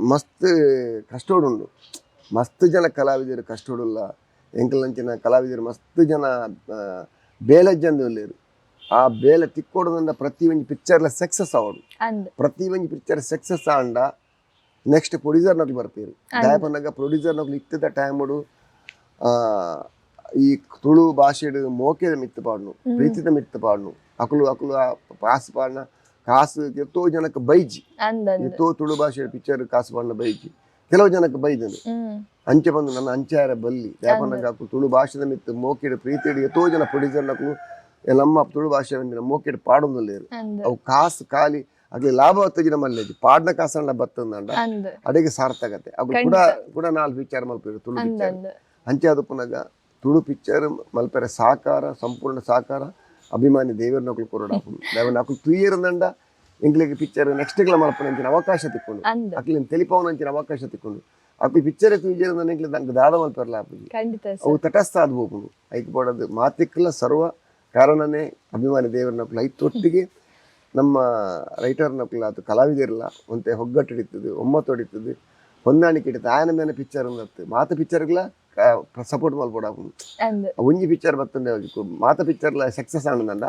ಮಸ್ತ್ ಕಷ್ಟೋಡುಂಡು. ಮಸ್ತ್ ಜನ ಕಲಾವಿದರು ಕಷ್ಟೋಡುಲ್ಲ. ಎಂಕಲಂಚಿನ ಕಲಾವಿದರು ಮಸ್ತ್ ಜನ ಬೇಲೆ ಉಲ್ಲೇರು. ಆ ಬೇಲೆ ತಿಕ್ಕೊಡೋದ್ರಿಂದ ಪ್ರತಿ ಒಂಜಿ ಪಿಕ್ಚರ್ಲ ಸಕ್ಸಸ್ ಆವಡು. ಪ್ರತಿ ಒಂಜಿ ಪಿಕ್ಚರ್ ಸಕ್ಸಸ್ ಆಂಡ ನೆಕ್ಸ್ಟ್ ಪ್ರೊಡ್ಯೂಸರ್ ನಕ್ಲು ಬರ್ಪೇರು. ದಾಯ ಪನ್ನಗ ಪ್ರೊಡ್ಯೂಸರ್ ನಕ್ಲು ಇತ್ತದ ಟೈಮುಡು ಈ ತುಳು ಭಾಷೆಡ್ ಮೋಕೆದ ಮಿತ್ತು ಪಾಡ್ನು, ಪ್ರೀತಿದ ಮಿತ್ತು ಪಾಡ್ನು. ಅಕುಲು ಅಕುಲು ಆ ಕಾಸು ಪಾಡ್ನ ಕಾಸು ಎತ್ತೋ ಜನಕ್ಕೆ ಬೈಜಿ. ಅಂದ್ ಅಂದ್ ಎತ್ತೋ ತುಳು ಭಾಷೆ ಪಿಕ್ಚರ್ ಕಾಸು ಪಾಡ್ನ ಬೈಜಿ, ಕೆಲವು ಜನಕ್ಕೆ ಬೈದನು. ಅಂಚೆ ಬಂದು ನನ್ನ ಅಂಚಾರ ಬಲ್ಲಿ. ದಾಯ ಅಕುಲು ತುಳು ಭಾಷೆದ ಮಿತ್ತು ಮೋಕೆಡ್ ಪ್ರೀತಿಡ್ ಎತ್ತೋ ಜನ ಪ್ರೊಡ್ಯೂಸರ್ ನಕುಲು ನಮ್ಮ ತುಳು ಭಾಷೆ ಮೋಕೆಡ್ ಪಾಡೊಂದುಲ್ಲೇರು. ಅವು ಕಾಸು ಖಾಲಿ ಅಗ್ಲಿ ಲಾಭ ಬತ್ತಜಿ ನಮ್ಮಲ್ಲಿ ಪಾಡ್ನ ಕಾಸಣ್ಣ ಬತ್ತಂದಂಡ ಅಡೆಗೆ ಸಾರ್ಥಕತೆ. ಅವು ಕೂಡ ಕೂಡ ನಾಲ್ಕು ವಿಚಾರ ಮಲ್ಪೇರು ತುಳು ಪಿಕ್ಚರ್. ಅಂಚೆ ಅದು ಪುನಗ ತುಳು ಪಿಕ್ಚರ್ ಮಲ್ಪೆರೆ ಸಾಕಾರ, ಸಂಪೂರ್ಣ ಸಾಕಾರ ಅಭಿಮಾನಿ ದೇವರ ನಕಲು ಕೊರಡ. ನಕಲು ತುಯ್ಯರಂದಂಡ ಎಂಕ್ಲೆಗ್ ಪಿಕ್ಚರ್ ನೆಕ್ಸ್ಟ್ ಗ್ಲ ಮಲ್ಪನ ಅವಕಾಶ ತಿಕ್ಕೊಂಡು, ಅಕ್ಲಿನ ತೆಲಿಪವನಂಚಿನ ಅವಕಾಶ ತಿಕ್ಕೊಂಡು. ಅಕ್ಲು ಪಿಕ್ಚರ್ ತುಯ್ಯರಂದ ಎಂಕ್ಲೆ ನಂಗೆ ದಾದ ಮಲ್ಪೆರ್ಲ ಆಪುಜಿ. ಅವು ತಟಸ್ಥ ಆದ್ ಹೋಗುಂಡು. ಐಕ್ ಬೋಡದು ಮಾತಿಕ್ಲ ಸರ್ವ ಕಾರಣನೇ ಅಭಿಮಾನಿ ದೇವರ ನಕಲು. ಐತೊಟ್ಟಿಗೆ ನಮ್ಮ ರೈಟರ್ ನಕಲು ಅದು ಕಲಾವಿದರಲ್ಲ ಒಂತೆ ಒಗ್ಗಟ್ಟು ಹಿಡಿತದೆ, ಒಮ್ಮತ್ತು ಹೊಡಿತದೆ, ಹೊಂದಾಣಿಕೆ ಹಿಡಿತದೆ. ಆಯನ ಮೇಲೆ ಪಿಕ್ಚರ್ ಅಂದತ್ತು ಮಾತ ಪಿಕ್ಚರ್ಗಳ ಸಪೋರ್ಟ್ ಮಲ್ಪೊಡು. ಒಂಜಿ ಪಿಕ್ಚರ್ ಬತ್ತಂಡೆ ಮಾತ ಪಿಕ್ಚರ್ಲ ಸಕ್ಸಸ್ ಆನಂದಂಡ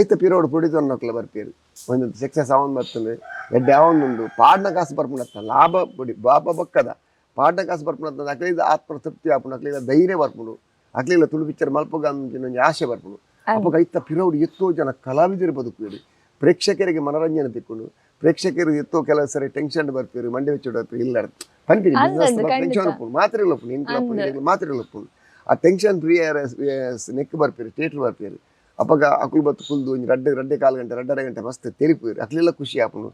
ಐತ ಪಿರೋಡ್ ಪ್ರೊಡ್ಯೂಸರ್ ನಕಲ ಬರ್ಪೇರು. ಒಂದು ಸಕ್ಸಸ್ ಅವನ್ ಬರ್ತದೆ, ಎಡ್ಡೆ ಅವನುಂಡು, ಪಾಡ್ನ ಕಾಸು ಬರ್ಪುಂಡತ್ತ ಲಾಭ ಬೊಡಿ ಬಾಪ ಬೊಕ್ಕದ ಪಾಡ್ನ ಕಾಸು ಬರ್ಪುಂಡತ್ತ ಅಕ್ಲಿದ ಆತ್ಮ ತೃಪ್ತಿ ಆಪುಂಡು, ಅಕ್ಲಿದ ಧೈರ್ಯ ಬರ್ಪುಂಡು, ಅಕ್ಲಿಲ್ಲ ತುಳು ಪಿಕ್ಚರ್ ಮಲ್ಪಗ ಒಂಜಿ ಆಸೆ ಬರ್ಪುಂಡು. ಅಪ್ಪಗ ಐತ ಪಿರೋಡ್ ಎತ್ತೋ ಜನ ಕಲಾವಿದರು ಬದುಕುವೇರು, ಪ್ರೇಕ್ಷಕರಿಗೆ ಮನರಂಜನೆ ತಿಕ್ಕೊಂಡು. ಪ್ರೇಕ್ಷಕರು ಎತ್ತೋ ಕೆಲವು ಸರಿ ಟೆನ್ಷನ್ ಬರ್ಪೇರು, ಮಂಡೆ ಬೆಚ್ಚ ಬರ್ಪೇರು. ಇಲ್ಲ ಪನ್ಪಿನಿ, ಬಿಸ್ನೆಸ್ ಟೆನ್ಷನ್ ಉಪ್ಪುಂಡು, ಮಾತ್ರೆಗಳು ಉಪ್ಪುಂಡು, ಎಂಕ್ಲ ಉಪ್ಪುಂಡು, ಮಾತ್ರೆಗಳು ಉಪ್ಪುಂಡು. ಆ tension free neck ಬರ್ಪೇರು, theatre ಬರ್ಪೇರು. ಅಪ್ಪಗ ಅಕುಲು ಬತ್ತು ಕುಲ್ದು ಒಂಜಿ ರಡ್ಡೆ ರಡ್ಡೆ ಕಾಲು ಗಂಟೆ, ರಡ್ಡರೆ ಗಂಟೆ ಮಸ್ತ್ ತೆಲಿಪುವೇರು. ಅಕ್ಲೆಲ್ಲ ಖುಷಿ ಆಪುಂಡು,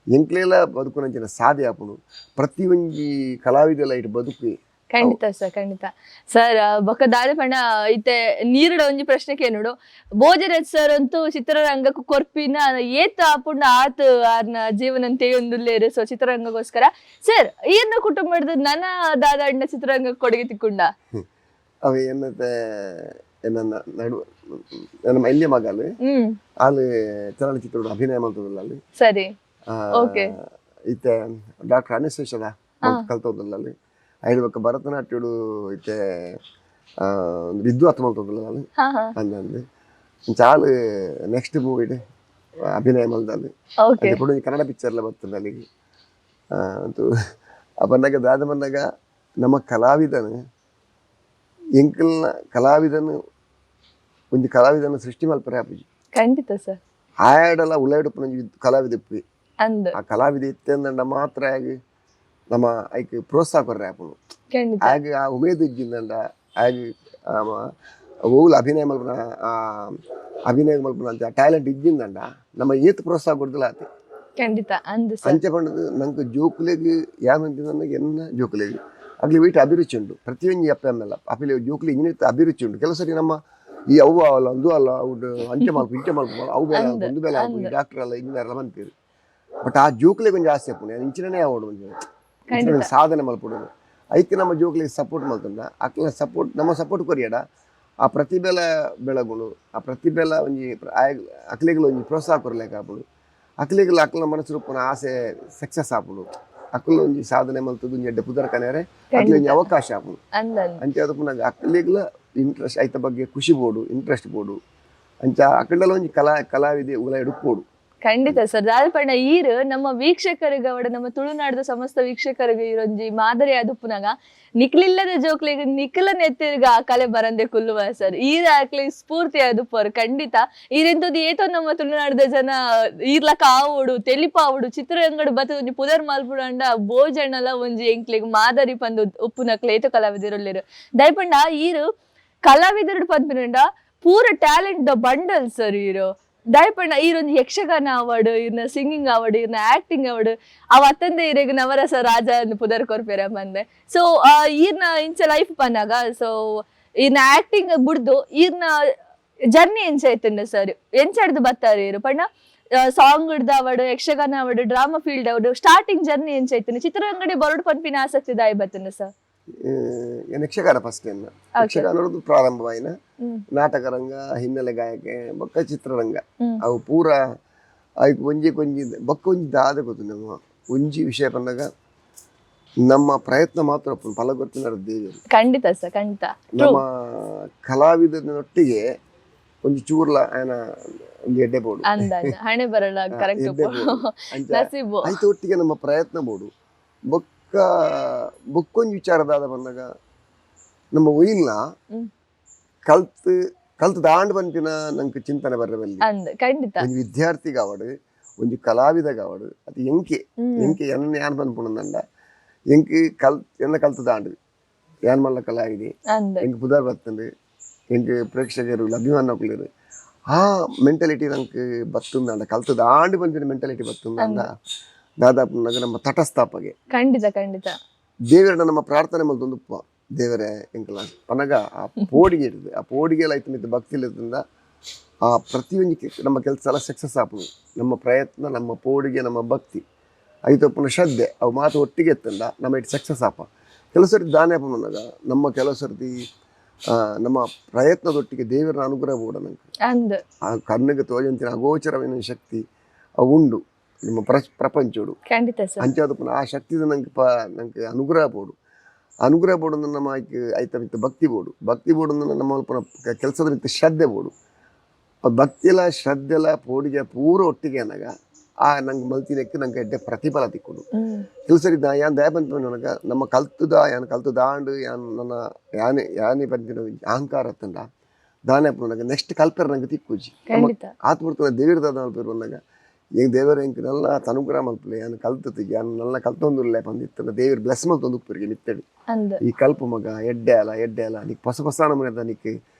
ಎಂಕ್ಲೆಲ್ಲ ಬದುಕುನಂಚಿನ ಸಾಧ್ಯ ಆಪುಂಡು. ಪ್ರತಿ ಒಂಜಿ ಕಲಾವಿದೆಲ್ಲ ಇಟ್ಟು ಬದುಕುವೆ. ಖಂಡಿತ ಸರ್, ಖಂಡಿತ ಸರ್. ಬೊಕ್ಕ ದಾದ ಪಂಡ ಇತ್ತೆ ನೀರುಡ ಒಂಜಿ ಪ್ರಶ್ನೆ ಕೇನುಡು. ಭೋಜರಾಜ್ ಸರ್ ಅಂತೂ ಚಿತ್ರರಂಗಕ್ಕೂ ಕೊರ್ಪಿನ ಏತ್ ಆಪುಂಡ ಆತ್ ಆರ್ನ ಜೀವನ ತೇಯೊಂದುಲ್ಲೇರು. ಸೊ ಚಿತ್ರರಂಗಕ್ಕೋಸ್ಕರ ಸರ್, ಈರ್ನ ಕುಟುಂಬದ ನನ್ನ ದಾದ ಅಣ್ಣ ಚಿತ್ರರಂಗ ಕೊಡುಗೆ ತಿಕ್ಕೊಂಡ? ಅವ ಏನತ್ತೆ, ನನ್ನ ನಡು ನನ್ನ ಎಲ್ಲಿಯ ಮಗಲು ಅಲ್ಲಿ ಚಲನಚಿತ್ರದ ಅಭಿನಯ ಮಾಡ್ತದಲ್ಲ ಅಲ್ಲಿ. ಇತ್ತೆ ಡಾಕ್ಟರ್ ಅನಿಶೇಷದ ಕಲ್ತೋದಲ್ಲ ಅಲ್ಲಿ. ಐದು ಬೊಕ್ಕ ಭರತನಾಟ್ಯಡು ಇತ್ತೆ ವಿದ್ವಾತ್ ಮಲ್ತದಲ್ಲ ಅಲ್ಲಿ. ಅಂದಂದು ಚಾಲು ನೆಕ್ಸ್ಟ್ ಮೂವಿಡ್ ಅಭಿನಯ ಮಲ್ದಲ್ಲಿ. ಅದೇ ಕೂಡ ಕನ್ನಡ ಪಿಕ್ಚರ್ಲ ಬರ್ತದೆ ಅಲ್ಲಿಗೆ ಅಂತೂ. ಬಂದಾಗ ದಾದ ಬಂದಾಗ ನಮ್ಮ ಕಲಾವಿದನು ಎಂಕಲ್ನ ಕಲಾವಿದನು ಒಂಜಿ ಕಲಾವಿದನ ಸೃಷ್ಟಿ ಮಲ್ಪರೆ ಆಪುಜಿ. ಖಂಡಿತ ಸರ್. ಆಯಡಲ ಉಲಾಯಿಡುಪ್ಪುನ ಒಂಜಿ ಕಲಾವಿದ ಇಪ್ಪಿ. ಆ ಕಲಾವಿದ ಇತ್ತೆಂದಂಡ ಮಾತ್ರ ಆಗಿ ನಮ್ಮ ಐಕ್ ಪ್ರೋತ್ಸಾಹ ಕೊರ್ರೆ ಆಪುಂಡು. ಆಗ ಆ ಉಮೇದು ಇಜ್ಜಿಂದಂಡ ಆಗ ಓಲ್ ಅಭಿನಯ ಮಲ್ಪುನ, ಆ ಅಭಿನಯ ಮಲ್ಪುನ ಅಂತ ಟ್ಯಾಲೆಂಟ್ ಇಜ್ಜಿಂದಂಡ ನಮ್ಮ ಏತ್ ಪ್ರೋತ್ಸಾಹ ಕೊಡ್ದಿಲ್ಲ ಆತೆ. ಖಂಡಿತ ಅಂದ್ ಸರ್. ಅಂಚೆ ಪಂಡದು ನಂಗೆ ಜೋಕುಲೆಗ್ ಯಾನಂತಿಂದ ಎನ್ನ ಜೋಕುಲೆಗ್ ಅಗ್ಲಿ ವೀಟ್ ಅಭಿರುಚಿ ಉಂಡು. ಪ್ರತಿಯೊಂಜಿ ಅಪ್ಪೆ ಅಮ್ಮೆಲ್ಲ ಅಪಿಲೆ ಜೋಕುಲಿ ಇಂಜಿನಿಯರ್ ಅಭಿರುಚಿ ಉಂಡು. ಕೆಲವು ಸರಿ ನಮ್ಮ ಈ ಅವ್ವ ಅಲ್ಲ, ಅಂದು ಅಲ್ಲ, ಅವು ಅಂಚೆ ಮಲ್ಪು, ಇಂಚೆ ಮಲ್ಪು, ಅವು ಬೇಲೆ ಆಲ್ಪು, ಒಂದು ಬೇಲೆ ಆಲ್ಪು, ಈ ಡಾಕ್ಟರ್ ಅಲ್ಲ, ಇಂಜಿನಿಯರ್ ಅಲ್ಲ ಅಂತೀರಿ. ಬಟ್ ಆ ಜೋಕುಲೆಗ್ ಒಂಜಿ ಆಸೆ ಆಪುಂಡು, ಇಂಚಿನೇ ಆವಡು, ಒಂಜಿ ಇಂಚಿನ ಸಾಧನೆ ಮಲ್ಪುಡು. ಐಕ್ ನಮ್ಮ ಜೋಕುಲೆಗ್ ಸಪೋರ್ಟ್ ಮಲ್ತುಂಡ, ಅಕ್ಲ ಸಪೋರ್ಟ್ ನಮ್ಮ ಸಪೋರ್ಟ್ ಕೊರಿಯಡ ಆ ಪ್ರತಿಭೆಲ ಬೆಳಗುಂಡು. ಆ ಪ್ರತಿಭೆಲ ಒಂಜಿ ಅಕ್ಲೆಗ್ಲ ಒಂಜಿ ಪ್ರೋತ್ಸಾಹ ಕೊರ್ಲೆಕ ಆಪುಂಡು. ಅಕ್ಲೆಗ್ಲ ಅಕ್ಲ ಮನಸ್ಸು ರೂಪನ ಆಸೆ ಸಕ್ಸಸ್ ಆಪುಂಡು. ಅಕ್ಲು ಒಂಜಿ ಸಾಧನೆ ಮಲ್ತದ್ದು ಒಂಜಿ ಎಡ್ಡೆ ಪುದರ್ ಕನೆರೆ ಅಕ್ಲೆ ಒಂಜಿ ಅವಕಾಶ ಆಪುಂಡು. ಅಂದ್ ಅಂದ್ ಅಂಚೆ ಅದು ಪುನಗ ಅಕ್ಲೆಗ್ಲ ಇಂಟ್ರೆಸ್ಟ್ ಐತ ಬಗ್ಗೆ ಖುಷಿ ಬೋಡು, ಇಂಟ್ರೆಸ್ಟ್ ಬೋಡು. ಅಂಚ ಅಕಂಡಲ ಒಂಜಿ ಕಲಾವಿದೆ ಉಲ ಎಡುಕೋಡು. ಖಂಡಿತ ಸರ್. ದಾದ ಪಂಡ ಈರ್ ನಮ್ಮ ವೀಕ್ಷಕರಿಗೆ ಅವಡ ನಮ್ಮ ತುಳುನಾಡದ ಸಮಸ್ತ ವೀಕ್ಷಕರಿಗೆ ಈರೊಂಜಿ ಮಾದರಿ ಆದುಪ್ಪುನಾಗ ನಿಕ್ಲಿಲ್ಲದ ಜೋಕ್ಲಿಗ್ ನಿಕ್ಲ ನೆತ್ತಿರ್ಗ ಆ ಕಲೆ ಬರಂದೆ ಕುಲ್ಲುವ ಸರ್. ಈರ್ ಆಕ್ಲಿ ಸ್ಫೂರ್ತಿ ಆದುಪ್ಪರು ಖಂಡಿತ. ಈರೆಂತದ್ದು ಏತೋ ನಮ್ಮ ತುಳುನಾಡದ ಜನ ಈರ್ಲಕ ಆವೋಡು ತೆಲಿಪಾವೋಡು ಚಿತ್ರರಂಗಡ್ ಬತ್ತದ ಒಂಜಿ ಪುದರ್ ಮಲ್ಪುಡಂಡ ಭೋಜನಲ ಒಂಜಿ ಎಂಕ್ಲೆಗ್ ಮಾದರಿ ಪಂದ್ ಉಪ್ಪುನಕ್ಲೆ ಏತೋ ಕಲಾವಿದರುಲ್ಲೆರ್. ದಯಪಂಡ ಈರು ಕಲಾವಿದರು ಪನ್ಪಿನಂಡ ಪೂರ talent the bundle sir ಈರು. ದಯಪಂಡ ಈರೊಂಜಿ ಯಕ್ಷಗಾನ ಅವಾರ್ಡ್, ಇರ್ನ ಸಿಂಗಿಂಗ್ ಅವಾರ್ಡ್, ಇರ್ನ ಆಕ್ಟಿಂಗ್ ಅವಾರ್ಡ್ ಅವ ಅತ್ತಂದೆ ಇರೆಗ್ ನವರಸ ರಾಜ ಅಂದ್ ಪುದರ್ ಕೊರ್ಪೆರ ಮಂದೆ. ಸೊ ಈರ್ನ ಇಂಚ ಲೈಫ್ ಪನ್ನಾಗ ಸೊ ಈರ್ನ ಆಕ್ಟಿಂಗ್ ಬುಡ್ದು ಈರ್ನ ಜರ್ನಿ ಎಂಚ ಐತಂಡ ಸರ್? ಎಂಚಡ್ದು ಬತ್ತಾರೆ ಇರು ಪಂಡ ಸಾಂಗ್ ಹಿಡ್ದು award, Yakshagana award, drama field award, starting journey ಎಂಚ ಐತಂಡ? ಚಿತ್ರರಂಗಡೆ ಬರೋಡು ಪನ್ಪಿನ ಆಸಕ್ತಿ ದಾಯ ಬತ್ತಂಡ ಸರ್? ಯಕ್ಷಗಾನ ಫಸ್ಟ್ ಎನ್ನ ಯಕ್ಷಗಾನದ್ದು ಪ್ರಾರಂಭವಾಯಿನ. ನಾಟಕ ರಂಗ, ಹಿನ್ನೆಲೆ ಗಾಯಕೆ, ಬೊಕ್ಕ ಚಿತ್ರರಂಗ. ಅವು ಪೂರ ಐಕ್ ಒಂಜಿ ಒಂಜಿ ಬೊಕ್ಕ ಒಂಜಿ ದಾದ ಗೊತ್ತು, ನಮ್ಮ ಒಂಜಿ ವಿಷಯ ಪನ್ನಗ ನಮ್ಮ ಪ್ರಯತ್ನ ಮಾತ್ರ ಉಪ್ಪುಂಡು, ಫಲ ಗೊತ್ತಿನ ದೇವರು. ಖಂಡಿತ ಸರ್, ಖಂಡಿತ. ನಮ್ಮ ಕಲಾವಿದನೊಟ್ಟಿಗೆ ಒಂಜಿ ಚೂರ್ಲ ಆಯನ ಒಂಜಿ ಎಡ್ಡೆ ಬೋಡು. ಅಂದ ಹಣೆ ಬರಲ್ಲ, ಕರೆಕ್ಟ್. ಎಡ್ಡೆ ಬೋಡು. ಅಂಚ ನಸೀಬು. ಐತ ಒಟ್ಟಿಗೆ ನಮ್ಮ ಪ್ರಯತ್ನ ಬೋಡು. ಬೊಕ್ಕ ಬೊಕ್ಕೊಂಜಿ ವಿಚಾರದಾದ ಬಂದಾಗ ನಮ್ಮ ಒಯಿಲ್ನ ಕಲ್ತ್ ಕಲ್ತ್ ದಾಂಡ್ ಪನ್ಪಿನ ನಂಗೆ ಚಿಂತನೆ ಬರ್ರೆ ಬಲ್ಲಿ. ಅಂದ್ ಖಂಡಿತ. ಒಂಜಿ ವಿದ್ಯಾರ್ಥಿಗಾವಡು, ಒಂಜಿ ಕಲಾವಿದಗಾವಡು, ಅದು ಎಂಕೆ ಎಂಕೆ ಎನ್ನ ಯಾನ್ ಪನ್ಪುನಂದಂಡ ಎಂಕ್ ಕಲ್ ಎನ್ನ ಕಲ್ತ್ ದಾಂಡ್ ಯಾನ್ ಮಲ್ಲ ಕಲಾವಿದೆ. ಎಂಕ್ ಪುದರ್ ಬತ್ತಂಡು, ಎಂಕ್ ಪ್ರೇಕ್ಷಕರು ಅಭಿಮಾನಕುಲೆರ್, ಆ ಮೆಂಟಾಲಿಟಿ ನಂಗೆ ಬತ್ತುಂದಾಂಡ, ಕಲ್ತ್ ದಾಂಡ್ ಪನ್ಪಿನ ಮೆಂಟಾಲಿಟಿ ಬತ್ತುಂದಾಂಡ ದಾದಾಪುನಗ ನಮ್ಮ ತಟಸ್ಥಾಪಗೆ. ಖಂಡಿತ ಖಂಡಿತ. ದೇವರನ್ನ ನಮ್ಮ ಪ್ರಾರ್ಥನೆ ಮಲ್ತೊಂದುಪ್ಪ, ದೇವರೇ ಎಂಕಲ ಪನಗ ಆ ಪೋಡಿಗೆ ಇರ್ತದೆ. ಆ ಪೋಡಿಗೆ ಐತ ಮಿತ್ತ ಭಕ್ತಿ ಇರ್ತದ. ಆ ಪ್ರತಿಯೊಂಜಿ ನಮ್ಮ ಕೆಲಸ ಎಲ್ಲ ಸಕ್ಸಸ್ ಆಪುಂಡು. ನಮ್ಮ ಪ್ರಯತ್ನ, ನಮ್ಮ ಪೋಡಿಗೆ, ನಮ್ಮ ಭಕ್ತಿ, ಐತೊಪ್ಪುನ ಶ್ರದ್ಧೆ, ಅವು ಮಾತು ಒಟ್ಟಿಗೆ ಎತ್ತಂಡ ನಮ್ಮ it success ಆಪ. ಕೆಲವು ಸರ್ತಿ ದಾನೆ ಆಪುನಗ ನಮ್ಮ ಕೆಲವು ಸರ್ತಿ ನಮ್ಮ ಪ್ರಯತ್ನದೊಟ್ಟಿಗೆ ದೇವರ ಅನುಗ್ರಹ ಕೂಡ ನಂಗೆ ಆ ಕಣ್ಣಿಗೆ ತೋಜಂತಿನ ಅಗೋಚರವಿನ ಶಕ್ತಿ ಅವು ಉಂಡು ನಮ್ಮ ಪ್ರಪಂಚೋಡು. ಖಂಡಿತ ಸರ್. ಅಂಚಾದ ಪುನಃ ಆ ಶಕ್ತಿದ ನಂಗೆ ಪ ನಂಗೆ ಅನುಗ್ರಹ ಬೋಡು. ಅನುಗ್ರಹ ಬೋಡು ಅಂದ್ರೆ ನಮ್ಮ ಐಕ್ ಐತ ಮಿತ್ತ ಭಕ್ತಿ ಬೋಡು. ಭಕ್ತಿ ಬೋಡು ಅಂದ್ರೆ ನಮ್ಮ ಅಲ್ಪ ಕೆಲಸದ ಮಿತ್ತ ಶ್ರದ್ಧೆ ಬೋಡು. ಆ ಭಕ್ತಿಲ ಶ್ರದ್ಧೆಲ ಪೋಡಿಗೆ ಪೂರ ಒಟ್ಟಿಗೆ ಅನ್ನಾಗ ಆ ನಂಗೆ ಮಲ್ತಿನಕ್ಕೆ ನಂಗೆ ಎಡ್ಡೆ ಪ್ರತಿಫಲ ತಿಕ್ಕೊಂಡು. ಕೆಲವು ಸರಿ ನಾ ಯಾನ್ ದಯ ಪನ್ಪಿನ ನನಗ ನಮ್ಮ ಕಲ್ತುದ ಯಾನ್ ಕಲ್ತು ದಾಂಡು ಯಾನ್ ನನ್ನ ಯಾನೆ ಯಾನೆ ಪನ್ಪಿನ ಅಹಂಕಾರ ಅತ್ತಂಡ ದಾನೆ ನನಗೆ ನೆಕ್ಸ್ಟ್ ಕಲ್ಪೆರ್ ನಂಗೆ ತಿಕ್ಕುಜಿ. ನಮ್ಮ ಆತ್ಮೂರ್ತನ ದೇವಿರದ ಮಲ್ಪೆರ್ ಬಂದಾಗ ಈಗ ದೇವರ ಎಂಕ್ ನಲ್ಲ ತನುಗ್ರಹ ಮಲ್ಪಲೆ, ಯಾನ್ ಕಲ್ತದ್ದು ಯಾನ್ ನಲ್ಲ ಕಲ್ತೊಂದುಲ್ಲೆ ಪಂದಿತ್ತಂಡ ದೇವರು ಬ್ಲೆಸ್ ಮಲ್ತೊಂದು ಉಪ್ಪರಿಗೆ ಮಿತ್ತಡಿ. ಈ ಕಲ್ಪು ಮಗ ಎಡ್ಡೆ ಅಲ್ಲ, ಎಡ್ಡೆ ಅಲ್ಲ, ನಿಕ್ ಹೊಸ ಹೊಸ ನಮೂನೆದ ನಿಕ್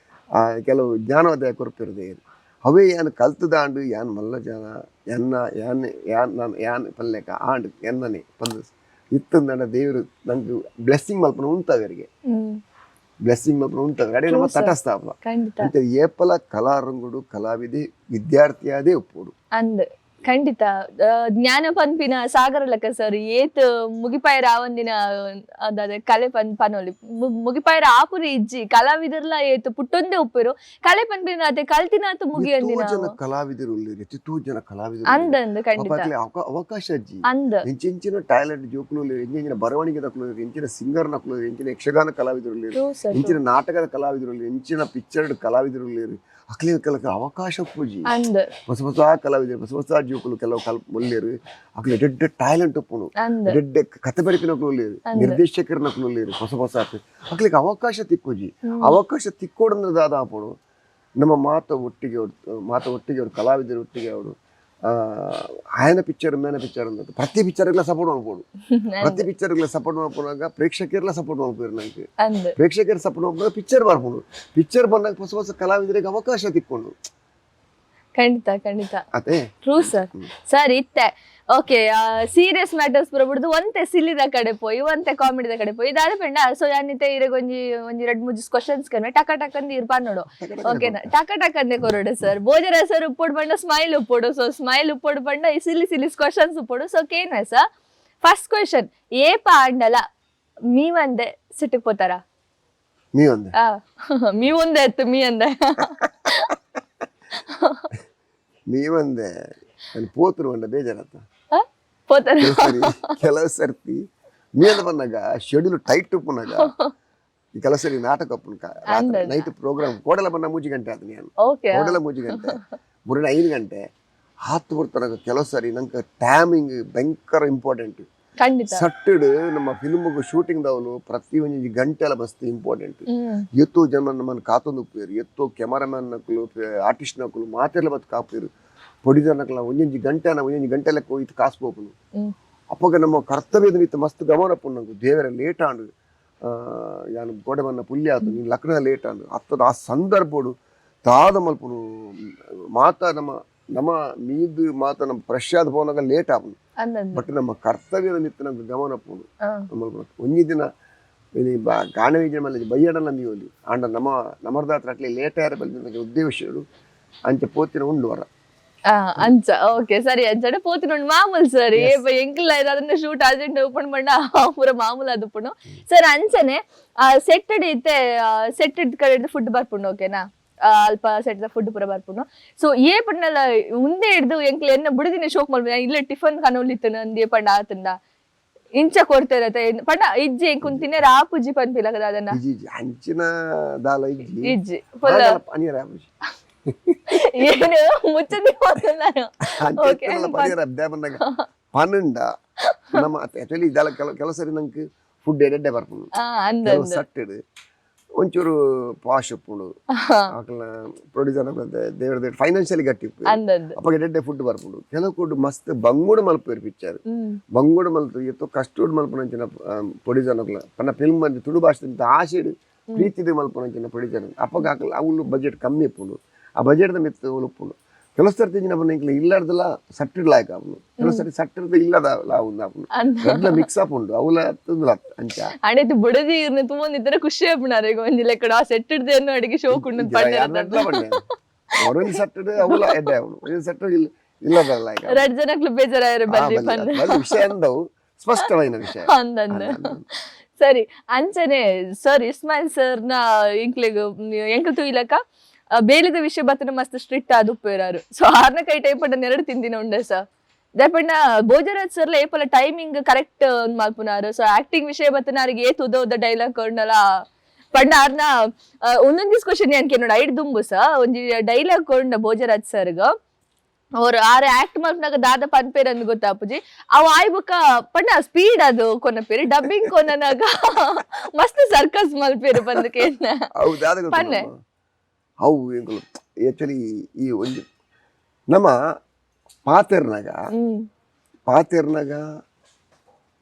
ಆ ಕೆಲವು ಜ್ಞಾನೋದಯ ಕೊರ್ಪಿರು ದೇವರು. ಅವೇ ಯಾನ್ ಕಲ್ತುದಾಂಡು ಯಾನ್ ಮಲ್ಲ ಜನ ಎನ್ನ ಯಾನ್ ಯಾನ್ ನಾನು ಯಾನ್ ಪಲ್ಲೆಕ ಆಂಡ್ ಎನ್ನನೆ ಪಂದ್ ಇತ್ತಂದಂಡ ದೇವರು ನಂಗೆ ಬ್ಲೆಸ್ಸಿಂಗ್ ಮಲ್ಪನ ಉಂತಾಗರಿಗೆ. ಬ್ಲೆಸ್ಸಿಂಗ್ ಮಲ್ಪನ ಉಂತಾಗ ಅಡೆ ನಮ್ಮ True, sir. ತಟಸ್ಥ ಆಪ. ಅಂತ ಏಪಲ ಕಲಾರಂಗುಡು ಕಲಾವಿದೆ ವಿದ್ಯಾರ್ಥಿಯಾದೇ ಒಪ್ಪೋಡು. ಅಂದ್ ಖಂಡಿತ. ಜ್ಞಾನ ಪನ್ಪಿನ ಸಾಗರ ಲೆಕ್ಕ ಸರ್. ಏತ್ ಮುಗಿಪಾಯರ ಆವಂದಿನ ಅದಾದ ಕಲೆ ಪನ್ ಪನೊಲಿ ಮುಗಿಪಾಯರ ಆಪುರಿ ಇಜ್ಜಿ. ಕಲಾವಿದರ್ಲ ಏತ್ ಪುಟ್ಟೊಂದೇ ಉಪ್ಪೆರು. ಕಲೆ ಪನ್ಪಿನ ಅತೆ ಕಲ್ತಿನಾತ್ ಎತ್ತೋ ಮುಗಿಯಂದಿನ. ಜನ ಕಲಾವಿದರು ಉಲ್ಲೆರ್, ಎತ್ತೋ ಜನ ಕಲಾವಿದರು. ಅಂದ್ ಅಂದ್ ಖಂಡಿತ. ಪಾಪ ಅವಕಾಶ ಅಜ್ಜಿ. ಎಂಚೆಂಚಿನ ಟ್ಯಾಲೆಂಟ್ ಜೋಕುಲು ಉಲ್ಲೆರ್, ಎಂಚೆಂಚಿನ ಬರವಣಿಗೆ ಉಲ್ಲೆರ್, ಎಂಚಿನ ಸಿಂಗರ್ ನಕುಲು, ಎಂಚಿನ ಯಕ್ಷಗಾನ ಕಲಾವಿದರು ಉಲ್ಲೆರ್, True, sir, true. ಎಂಚಿನ ನಾಟಕದ ಕಲಾವಿದರು ಉಲ್ಲೆರ್, ಎಂಚಿನ ಪಿಕ್ಚರ್ ಕಲಾವಿದರು ಉಲ್ಲೆರ್. ಅಕ್ಲೆ ಕೆಲವು ಅವಕಾಶ ಪೂಜಿ. ಹೊಸ ಹೊಸ ಕಲಾವಿದರು, ಹೊಸ ಹೊಸ ಜೋಕುಲು ಕೆಲವು ಕಲ್ ಉಲ್ಲೆರ್. ಅಕ್ಲೆ ಎಡ್ಡೆ ಟ್ಯಾಲೆಂಟ್ ಉಪ್ಪುಂಡು. ಎಡ್ಡೆ ಕತೆ ಬರೆಪಿನಕ್ಲು ಉಲ್ಲೆರ್, ನಿರ್ದೇಶಕರನಕ್ಲು ಉಲ್ಲೆರ್. ಹೊಸ ಹೊಸ ಅಕ್ಲಿಗೆ ಅವಕಾಶ ತಿಕ್ಕುಜಿ. ಅವಕಾಶ ತಿಕ್ಕೋಡಂದ್ರೆ ದಾದ ಆಪುಂಡು, ನಮ್ಮ ಮಾತ ಒಟ್ಟಿಗೆ ಮಾತ ಒಟ್ಟಿಗೆ ಅವರು ಕಲಾವಿದರು ಒಟ್ಟಿಗೆ ಅವರು ಆಯನ ಪಿಕ್ಚರ್ ಮೇನ ಪಿಕ್ಚರ್ ಅಂತ ಪ್ರತಿ ಪಿಕ್ಚರ್ಗಳ ಸಪೋರ್ಟ್ ಮಾಡ್ಬೋದು. ಪ್ರತಿ ಪಿಕ್ಚರ್ಗಳ ಸಪೋರ್ಟ್ ಮಾಡ್ಪುನಾಗ ಪ್ರೇಕ್ಷಕರೆಲ್ಲ ಸಪೋರ್ಟ್ ಮಾಡ್ಬೋದು ನಂಗೆ. ಪ್ರೇಕ್ಷಕರು ಸಪೋರ್ಟ್ ಮಾಡ್ಪುನಾಗ ಪಿಕ್ಚರ್ ಬರ್ಬೋದು. ಪಿಕ್ಚರ್ ಬಂದಾಗ ಹೊಸ ಹೊಸ ಕಲಾವಿದರಿಗೆ ಅವಕಾಶ ತಿಕ್ಕೊಂಡು. ಖಂಡಿತ ಖಂಡಿತ. ಅದೇ. True sir. Sir ಇತ್ತೆ okay, serious matters ಪೂರ ಒಂತೆ ಸಿಲ್ಲಿದ ಕಡೆ ಪೋಯಿ, ಒಂತೆ ಕಾಮಿಡಿದ ಕಡೆ ಪೋಯಿ. ಇದಾದ ಪಂಡ ಸೊ ಯಾನಿತೆ ಇರೆಗ್ ಒಂಜಿ ಒಂಜಿ ರಡ್ಡ್ ಮೂಜಿ ಕ್ವಶನ್ಸ್ ಕನ್ವೆ ಟಕ ಟಕ್ ಅಂದ್ ಇರ್ ಪನ್ನೊಡು. ಓಕೆನಾ? ಟಕ ಟಕ್ ಅಂದೆ ಕೊರಡು ಸರ್. ಭೋಜರಾಜ್ ಸರ್ ಉಪ್ಪೊಡು ಪಂಡ ಸ್ಮೈಲ್ ಉಪ್ಪೊಡು. ಸೊ ಸ್ಮೈಲ್ ಉಪ್ಪೊಡು ಪಂಡ ಈ ಸಿಲ್ಲಿ ಸಿಲ್ಲಿ ಕ್ವಶನ್ಸ್ ಉಪ್ಪೊಡು. ಸೊ ಕೇನ್ವೆ sir. First question, ಏಪ ಆಂಡಲ ಮೀವಂದೆ ಸಿಟ್ಟಿಗೆ ಪೋತಾರ? ನೀ ಒಂದೆ. ಆ, ಮೀ ಒಂದೆ ಅತ್ತು ಮೀ ಅಂದೆ. ನೀವಂದೆ ನಾನು ಪೋತರು ಬಂಡ ಬೇಜಾರತ್ತ. ಆ? ಪೋತಾರ? ಕೆಲವು ಸರಿ ಕೆಲವು ಸರ್ತಿ ಮೀನ ಬಂದಾಗ ಶೆಡ್ಯೂಲ್ ಟೈಟ್ ಉಪ್ಪುನಾಗ ಈ ಕೆಲಸ ನಾಟಕ ಅಂದಲ್ಲ. ನೈಟ್ ಪ್ರೋಗ್ರಾಮ್ ಕೋಡಲ ಬಣ್ಣ 3 ಗಂಟೆ ಆತು ನಾನು. ಕೋಡಲ 3 ಗಂಟೆ, ಮುರಣ 5 ಗಂಟೆ ಆತು ಬರ್ತಾರ. ಕೆಲವು ಸಾರಿ ನಂಗೆ ಟೈಮಿಂಗ್ ಭಯಂಕರ ಇಂಪಾರ್ಟೆಂಟ್. ಸಟ್ಟಡ್ ನಮ್ಮ ಫಿಲ್ಮ್ ಶೂಟಿಂಗ್ ದವಲು ಪ್ರತಿ ಒಂಜಿ ಗಂಟೆ ಎಲ್ಲ ಮಸ್ತ್ ಇಂಪಾರ್ಟೆಂಟ್. ಎತ್ತೋ ಜನ ನಮ್ಮನ್ನು ಕಾತೊಂದು ಉಪ್ಪೇರು, ಎತ್ತೋ ಕ್ಯಾಮರಾಮ್ಯಾನ್ ನಕಲು, ಆರ್ಟಿಸ್ಟ್ ನಕಲು, ಮಾತೆಲ್ಲ ಬತ್ತು ಕಾಪೇರು, ಪ್ರೊಡ್ಯೂಸರ್ ನಕಲ. ಒಂಜೊಂಜಿ ಗಂಟೆ ಒಂಜೊಂಜಿ ಗಂಟೆ ಲೆಕ್ಕ ಹೋಯ್ತು ಕಾಸು ಪೋಪುನು. ಅಪ್ಪಗ ನಮ್ಮ ಕರ್ತವ್ಯದ ಮಿತ್ತ ಮಸ್ತ್ ಗಮನ ಪುಣ್ಣಂಗು. ದೇವರ ಲೇಟ್ ಆಂಡ್, ಯಾನು ಗೋಡೆ ಬನ್ನ ಪುಲ್ಯ ಆತು, ನೀನು ಲಕ್ನ ಲೇಟ್ ಆಂಡ್ ಅತ್ತದ ಆ ಸಂದರ್ಭಡು ದಾದ ಮಲ್ಪುನು. ಮಾತ ನಮ್ಮ ನಮ್ಮ ಮೀದ್ ಮಾತ ನಮ್ಮ ಫ್ರೆಶ್ ಆದ ಪೋನಾಗ ಲೇಟ್ ಆಪುನು. ಬಟ್ ನಮ್ಮ ಕರ್ತವ್ಯದ ಮಿತ್ತ ನಮ್ಗೆ ಗಮನ ಪೋನು. ಒಂಜಿ ದಿನ ಇನಿ ಬಾ ಗಾಣವೀಜನ ಮಲ್ಲ ಬಯ್ಯಡಲ ನೀವಲ್ಲಿ ಆಂಡ ನಮ್ಮ ನಮರ್ದಾತ್ರ ಅಟ್ಲಿ ಲೇಟ್ ಆರ ಬಲ್ಲಿ ಉದ್ದೇಶಗಳು ಅಂಚ ಪೋತಿನ ಉಂಡು ವರ. ಅಂಚ, ಓಕೆ, ಸರಿ. ಅಂಚನೆ ಪೋತಿನ ಉಂಡು ಮಾಮೂಲ್ ಸರ್. ಏಪ ಎಂಕಲ್ಲ ಅದನ್ನ shoot urgent open ಪಂಡ ಪೂರ ಮಾಮೂಲ್ ಅದು ಸರ್. ಅಂಚನೆ ಸೆಟ್ ಇತ್ತೆ ಸೆಟ್ ಕಡೆ ಫುಡ್ ಬರ್ಪುಂಡು, ಓಕೆನಾ? ಅಲ್ಪ ಸೆಟ್ ಫುಡ್ ಪೂರ ಬರ್ಪುಂಡು. ಸೊ ಏ ಪಂಡಲ ಉಂದೆ ಹಿಡ್ದು ಎಂಕ್ಲ ಎನ್ನ ಬುಡದಿನ ಶೋಕ್ ಮಲ್ಪು, ಇಲ್ಲ ಟಿಫನ್ ಕನೊಲಿತ್ತನ ಅಂದೇ ಪಂಡ ಆತಂದ ಇಂಚ ಕೊಡ್ತಾರತ ಪಂಡ ಇಜ್ಜಿ, ಎಂಕುನ್ ತಿನ್ನೆರ ಆಪುಜಿ ಪನ್ಪಿಲಕದ ಅದನ್ನ. ಇಜ್ಜಿ ಇಜ್ಜಿ, ಅಂಚಿನ ದಾಲ ಇಜ್ಜಿ. ಇಜ್ಜಿ ಫುಲ್. ಪನೀರ್ ಆಪುಜಿ. ಏನು ಮುಚ್ಚದಿ ನಾನು. ಅಂಚ ಇತ್ತಲ್ಲ ಪನೀರ್ ಅಬ್ದೆ ಬಂದಾಗ ಪನ್ನಂಡ ನಮ್ಮ ಆಕ್ಚುಲಿ ಇದೆಲ್ಲ ಕೆಲವು ಕೆಲವು ಸರಿ ನಂಗೆ ಫುಡ್ ಎಡೆಡ್ಡೆ ಬರ್ಪುಂಡು. ಅಂದ ಕೆಲವು ಸಟ್ಟೆಡ್ ಒಂಚೂರು ಪಾಶ್ ಉಪ್ಪುಂಡು. ಆಕಲ್ನ ಪ್ರೊಡ್ಯೂಸರ್ ದೇವರ ದೇವ್ರ ಫೈನಾನ್ಷಿಯಲಿ ಗಟ್ಟಿ ಉಪ್ಪು. ಅಂದದ್ದು. ಅಪ್ಪಗ ಎಡೆಡ್ಡೆ ಫುಡ್ ಬರ್ಪುಂಡು. ಕೆಲವು ಕೊಡು ಮಸ್ತ್ ಬಂಗುಡು ಮಲ್ಪೇರು ಪಿಕ್ಚರ್. ಬಂಗುಡು ಮಲ್ತು ಎತ್ತೋ ಕಷ್ಟೋಡು ಮಲ್ಪುನಂಚಿನ ಪ್ರೊಡ್ಯೂಸರ್ ನಕುಲ ಪನ್ನ ಫಿಲ್ಮ್ ಅಂಚ ತುಳು ಭಾಷೆ ಆಶೆಡ್ ಪ್ರೀತಿದ ಮಲ್ಪುನಂಚಿನ ಪ್ರೊಡ್ಯೂಸರ್. ಅಪ್ಪಗ ಆಕಲ್ ಅವ್ಲು ಬಜೆಟ್ ಕಮ್ಮಿ ಇಪ್ಪುಂಡು. ಆ ಬಜೆಟ್ದ ಮಿತ್ತು ಅವ್ಲು ಉಪ್ಪುಂಡು. ಕೆಲವು ಸರ್ತಿ ಇಂಚಿನ ಪನ್ನ ಇಂಕ್ಲ ಇಲ್ಲಾರ್ದಲ ಸಟ್ಟಿಡ್ ಲಾಯಕ್ ಆಪುಂಡು, ಕೆಲವು ಸರಿ ಸಟ್ಟಿರ್ದ ಇಲ್ಲದ ಲಾವುಂದು ಆಪುಂಡು. ರಡ್ಲ ಮಿಕ್ಸ್ ಆಪುಂಡು ಅವ್ಲ ತುಂದುಲ ಅಂಚ. ಅಣೆತು ಬುಡದಿ ಇರ್ನ ತೂವೊಂದಿತ್ತರ ಖುಷಿ ಆಪುಂಡು ಈಗ ಒಂಜಿ ಲೆಕ್ಕಡು. ಆ ಸೆಟ್ ಹಿಡ್ದು ಅನ್ನೋ ಅಡಿಗೆ ಶೋಕ್ ಉಂಡು ರಡ್ಲ ಪಂಡೆ ಒಂಜಿ ಸಟ್ಟಡ್ ಅವ್ಲ ಎಡ್ಡೆ ಆಪುಂಡು, ಒಂಜಿ ಸಟ್ಟು ಇಲ್ಲ ಇಲ್ಲದ ಲಾಯಕ್ ಆಪುಂಡು. ರಡ್ ಜನಕ್ಲು ಬೇಜಾರಾಯರು ಆ, ಬಲ್ಲಿ ಬಲ್ಲಿ, ಪಂದ್. ಬಲ್ಲಿ ವಿಷಯ ಅಂದವು ಸ್ಪಷ್ಟವಾಯಿನ ವಿಷಯ. ಅಂದಂದ ಸರಿ. ಅಂಚನೆ ಸರ್, ಇಸ್ಮಾಯಿಲ್ ಸರ್ನ ಎಂಕ್ಲೆಗ್ ಎಂಕಲ್ ತೂಯಿಲಕ ಬೇಲಿದ ವಿಷಯ ಬತ್ತನ ಮಸ್ತ್ ಸ್ಟ್ರಿಕ್ಟ್ ಆದ್ ಉಪ್ಪೇರಾರು. ಸೊ ಆರ್ನ ಕೈ ಟೈಪ್ ಪಂಡ ನೆರಡು ತಿಂದಿನ ಉಂಡೆ ಸರ್. ದಯಪಂಡ ಭೋಜರಾಜ್ ಸರ್ಲ ಏಪಲ ಟೈಮಿಂಗ್ ಕರೆಕ್ಟ್ ಮಲ್ಪುನಾರು. ಸೊ ಆಕ್ಟಿಂಗ್ ವಿಷಯ ಬತ್ತನಾರಿಗೆ ಏತ್ ಉದ್ದ ಉದ್ದ ಡೈಲಾಗ್ ಕೊಡ್ನಲ ಪಂಡ ಆರ್ನ ಒಂದೊಂದಿಸ್ ಕ್ವಶನ್ ಏನ್ ನೋಡ ಐಡ್ ದುಂಬು ಸ ಒಂಜಿ ಡೈಲಾಗ್ ಕೊಂಡ ಭೋಜರಾಜ್ ಸರ್ಗ್ ಅವ್ರು ಆರೆ ಆಕ್ಟ್ ಮಲ್ಪನಾಗ ದಾದ ಪನ್ಪೇರ್ ಅಂದ್ ಗೊತ್ತಾಪುಜಿ. ಅವ್ ಆಯ್ ಬೊಕ್ಕ ಪಂಡ ಸ್ಪೀಡ್ ಅದು ಕೊನಪೇರು, ಡಬ್ಬಿಂಗ್ ಕೊನನಾಗ ಮಸ್ತ್ ಸರ್ಕಸ್ ಮಲ್ಪೇರು ಬಂದು ಕೇನ. ಹೌದು, ಅದ ಪನ್ನೆ. ಅವು ಎಂಕುಲು ಆಕ್ಚುಲಿ ಈ ಒಂಜಿ ನಮ್ಮ ಪಾತೆರ್ನಾಗ ಪಾತೆರ್ನಾಗ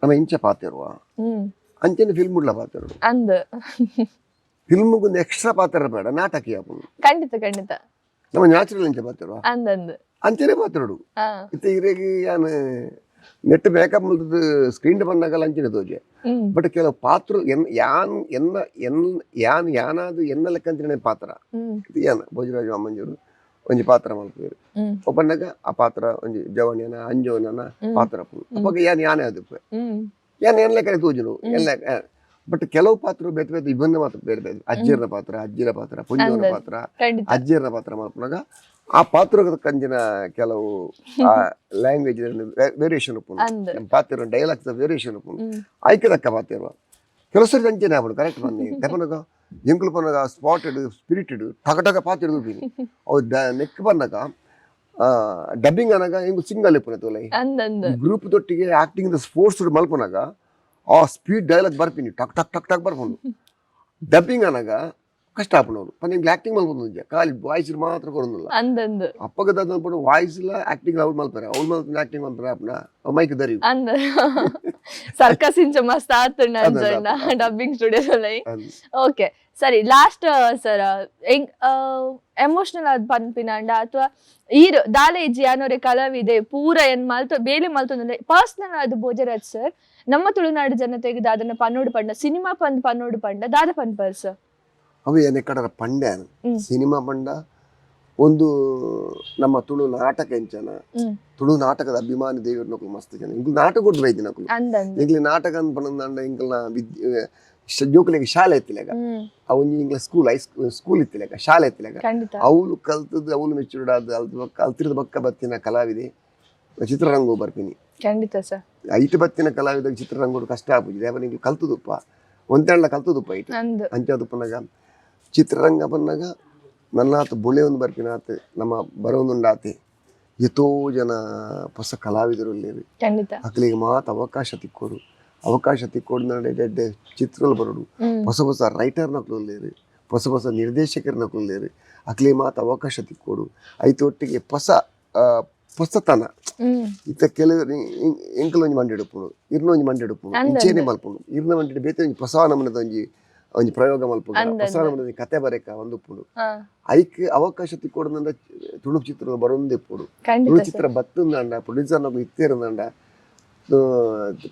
ನಮ್ಮ ಇಂಚ ಪಾತೆರುವ ಅಂಚನೆ ಫಿಲ್ಮ್ ಉಡ್ಲ ಪಾತೆರು. ಅಂದ್. ಫಿಲ್ಮ್ಗೆ ಒಂದು ಎಕ್ಸ್ಟ್ರಾ ಪಾತ್ರ ಬೇಡ, ನಾಟಕೀಯ ಆಪುಂಡು. ಖಂಡಿತ ಖಂಡಿತ. ನಮ್ಮ ನ್ಯಾಚುರಲ್ ಇಂಚ ಪಾತೆರುವ ಅಂದಂದು. ಅಂಚನೆ ಪಾತೆರಡು. ಇತ್ತೆ ಇರೆಗ್ ಯಾನ್ ನೆಟ್ ಮೇಕಪ್ ಮಲ್ತದ್ದು ಸ್ಕ್ರೀನ್ ಬಂದಾಗ ಅಂಚನೆ ತೋಜೆ. ಬಟ್ ಕೆಲವು ಪಾತ್ರ ಎನ್ ಯಾನ್ ಎನ್ನ ಎನ್ ಯಾನ್ ಯಾನಾದು ಎನ್ನ ಲೆಕ್ಕಂತಿನ ಪಾತ್ರ. ಇದು ಯಾನ್ ಭೋಜರಾಜ ವಾಮಂಜೂರು ಒಂಜಿ ಪಾತ್ರ ಮಲ್ಪುವೆರ್. ಒಬ್ಬನಾಗ ಆ ಪಾತ್ರ ಒಂಜಿ ಜವಣ್ಯನ ಅಂಜೋನನ ಪಾತ್ರ ಆಪುಂಡು. ಅಪಗ ಯಾನ್ ಯಾನೇ ಅದು ಯಾನ್ ಏನ್ ಲೆಕ್ಕನೆ ತೋಜುನು ಎಲ್ಲ. ಬಟ್ ಕೆಲವು ಪಾತ್ರ ಬೇತೆ ಬೇತೆ ಇಬ್ಬಂದ ಮಾತ್ರ ಬೇರೆ ಬೇರೆ ಅಜ್ಜಿಯರ ಪಾತ್ರ, ಅಜ್ಜಿರ ಪಾತ್ರ, ಪುಂಜವನ ಪಾತ್ರ, ಅಜ್ಜಿಯರ ಪಾತ್ರ ಮಲ್ಪುನಾಗ ಆ ಪಾತ್ರ ಕಂಜಿನ ಕೆಲವು ಲ್ಯಾಂಗ್ವೇಜ್ ವೇರಿಯೇಷನ್ ಉಪ್ಪುಂಡು. ನಮ್ಮ ಪಾತ್ರ ಡೈಲಾಗ್ಸ್ ವೇರಿಯೇಷನ್ ಉಪ್ಪುಂಡು. ಆಯ್ಕೆ ತಕ್ಕ ಪಾತ್ರ ಕೆಲವು ಸರಿ ಅಂಚನೆ ಆಪುಂಡು. ಕರೆಕ್ಟ್ ಬನ್ನಿ ದೆಪನಗ ಎಂಕುಲು ಪನ್ನಗ ಸ್ಪಾಟೆಡ್ ಸ್ಪಿರಿಟೆಡ್ ಟಕ ಟಕ ಪಾತ್ರ ತೂಪಿನಿ. ಅವು ನೆಕ್ ಬಂದಾಗ ಡಬ್ಬಿಂಗ್ ಅನಾಗ ಎಂಕು ಸಿಂಗಲ್ ಇಪ್ಪುನ ತೋಲೈ. ಅಂದಂದು. ಗ್ರೂಪ್ ದೊಟ್ಟಿಗೆ ಆಕ್ಟಿಂಗ್ the sports ಮಲ್ಪನಾಗ ಆ ಸ್ಪೀಡ್ ಡೈಲಾಗ್ ಬರ್ಪಿನಿ, ಟಕ್ ಟಕ್ ಟಕ್ ಟಕ್ ಬರ್ಪುಂಡು. ಡಬ್ಬಿಂಗ್ ಅನಾಗ ಕಷ್ಟ ಆಪುಂಡು. ಪಂಡ ಎಂಕ್ಲು ಆಕ್ಟಿಂಗ್ ಮಲ್ಪೊಂದು ಖಾಲಿ ವಾಯ್ಸ್ ಮಾತ್ರ ಕೊರೊಂದಿಲ್ಲ. ಅಂದಂದು. ಅಪ್ಪಗದ ಮಲ್ಪುಂಡು ವಾಯ್ಸ್ ಇಲ್ಲ ಆಕ್ಟಿಂಗ್ ಅವ್ರು ಮಲ್ಪರೆ, ಅವ್ರು ಮಲ್ಪುನ ಆಕ್ಟಿಂಗ್ ಮಲ್ಪರೆ ಅಪ್ಪನ ಮೈಕ್ ದರಿ. ಅಂದ ಸರ್ಕಸ್ ಇಂಚ ಮಸ್ತ್ ಆತುಂಡು ಅಂಚಣ್ಣ ಡಬ್ಬಿಂಗ್ ಸ್ಟುಡಿಯೋದಲ್ಲಿ. ಓಕೆ, ಸರಿ. Last sir, emotional ಆದ್ ಪನ್ಪಿನಂಡ ಅಥವಾ ಈರ್ ದಾಲೆ ಇಜ್ಜಿ ಯಾನೋರೆ ಕಲಾವಿದೆ ಪೂರ ಏನ್ ಮಲ್ತು ಬೇಲೆ ಮಲ್ತೊಂದ್ರೆ ಪರ್ಸನಲ್ ಅದು ಭೋಜರಾಜ್ ಸರ್ ನಮ್ಮ ತುಳುನಾಡು ಜನತೆಗೆ ದಾದನ ಪನ್ನೋಡು ಪಂಡ, ಸಿನಿಮಾ ಪಂದ್ ಪನ್ನೋಡು ಪಂಡ ದಾದ ಪನ್ಪರ್ ಸರ್? ಅವು ಏನೇ ಕಡರ ಪಂಡ್ಯಾನ ಸಿನಿಮಾ ಪಂಡ ಒಂದು ನಮ್ಮ ತುಳು ನಾಟಕ ಎಂಚನ. ತುಳು ನಾಟಕದ ಅಭಿಮಾನಿ ದೇವರ್ನಕುಲು ಮಸ್ತ್ ಜನ. ಇಂಕ್ಲು ನಾಟಕ ಕೊಟ್ಟು ಬೈದಿನಕುಲು. ಅಂದಂದು. ಎಂಕ್ಲೆ ನಾಟಕ ಅಂದ್ ಪಂಡ ಎಂಕಲ್ನ ವಿದ್ಯೆ ಜೋಕುಲೆಗ್ ಶಾಲೆ ಇತ್ತಿಲೆಗ. ಅವು ಒಂಜಿ ಎಂಕ್ಲ school, high school ಇತ್ತಿಲೆಗ, ಶಾಲೆ ಇತ್ತಿಲೆಗ. ಅವ್ಲು ಕಲ್ತದ್ದು ಅವ್ಲು ಮೆಚೂರ್ಡ್ ಆದ್ ಅಲ್ತ ಬೊಕ್ಕ ಅಲ್ತಿರದ ಬೊಕ್ಕ ಬತ್ತಿನ ಕಲಾವಿದೆ ಚಿತ್ರರಂಗು ಬರ್ಪಿನಿ. ಖಂಡಿತ ಸರ್. ಐಟ್ ಬತ್ತಿನ ಕಲಾವಿದ ಚಿತ್ರರಂಗೋಡು ಕಷ್ಟ ಆಪುಜಿ. ದೇವ ನಿಂಗೆ ಕಲ್ತುದುಪ್ಪ ಒಂತೆಂಡ್ಲ ಕಲ್ತುದುಪ್ಪ ಐಟ್. ಅಂಚಾದ್ ಪನ್ನಗ ಚಿತ್ರರಂಗ ಪನ್ನಗ ನನ್ನಾತ್ ಬುಳೆಯೊಂದು ಬರ್ಪಿನಾತ್ ನಮ್ಮ ಬರೋಂದುಂಡಾತೆ ಎತೋ ಜನ ಹೊಸ ಕಲಾವಿದರು ಉಲ್ಲೆರ್. ಅಕ್ಲೆಗ್ ಮಾತ ಅವಕಾಶ ತಿಕ್ಕೊಡು, ಅವಕಾಶ ತಿಕ್ಕೊಡು ಎಡ್ಡೆ ಎಡ್ಡೆ ಚಿತ್ರಲು ಬರೊಡು. ಹೊಸ ಹೊಸ ರೈಟರ್ನಕ್ಲು ಉಲ್ಲೆರ್, ಹೊಸ ಹೊಸ ನಿರ್ದೇಶಕರ್ನಕ್ಲು ಉಲ್ಲೆರ್, ಅಕ್ಲೆಗ್ ಮಾತ ಅವಕಾಶ ತಿಕ್ಕೊಡು. ಐತ ಒಟ್ಟಿಗೆ ಹೊಸ ಹೊಸತನ. ಇತ್ತೆ ಕೆಲವು ಎಂಕಲ್ ಒಂಜಿ ಮಂಡೆಡ್ ಉಪ್ಪುಂಡು, ಇರ್ನ ಒಂಜಿ ಮಂಡೆಡ್ ಉಪ್ಪುಂಡು, ಇಂಚೇನೆ ಮಲ್ಪುಂಡು. ಇರ್ನ ಮಂಡೆಡ್ ಬೇತೆ ಒಂಜಿ ಹೊಸ ನಮೂನೆದ ಒಂಜಿ ಒಂಜಿ ಪ್ರಯೋಗ ಮಲ್ಪುಂಡು, ಹೊಸ ನಮೂನೆದ ಒಂಜಿ ಕತೆ ಬರೆಕ ಒಂದು ಉಪ್ಪುಂಡು. ಐಕ್ ಅವಕಾಶ ತಿಕ್ಕೊಡು ತುಳು ಚಿತ್ರ ಬರೊಂದೇ ಇಪ್ಪುಂಡು. ತುಳು ಚಿತ್ರ ಬತ್ತುಂದಾಂಡ, ಪ್ರೊಡ್ಯೂಸರ್ ನಗು ಇತ್ತೇರುಂದಾಂಡ,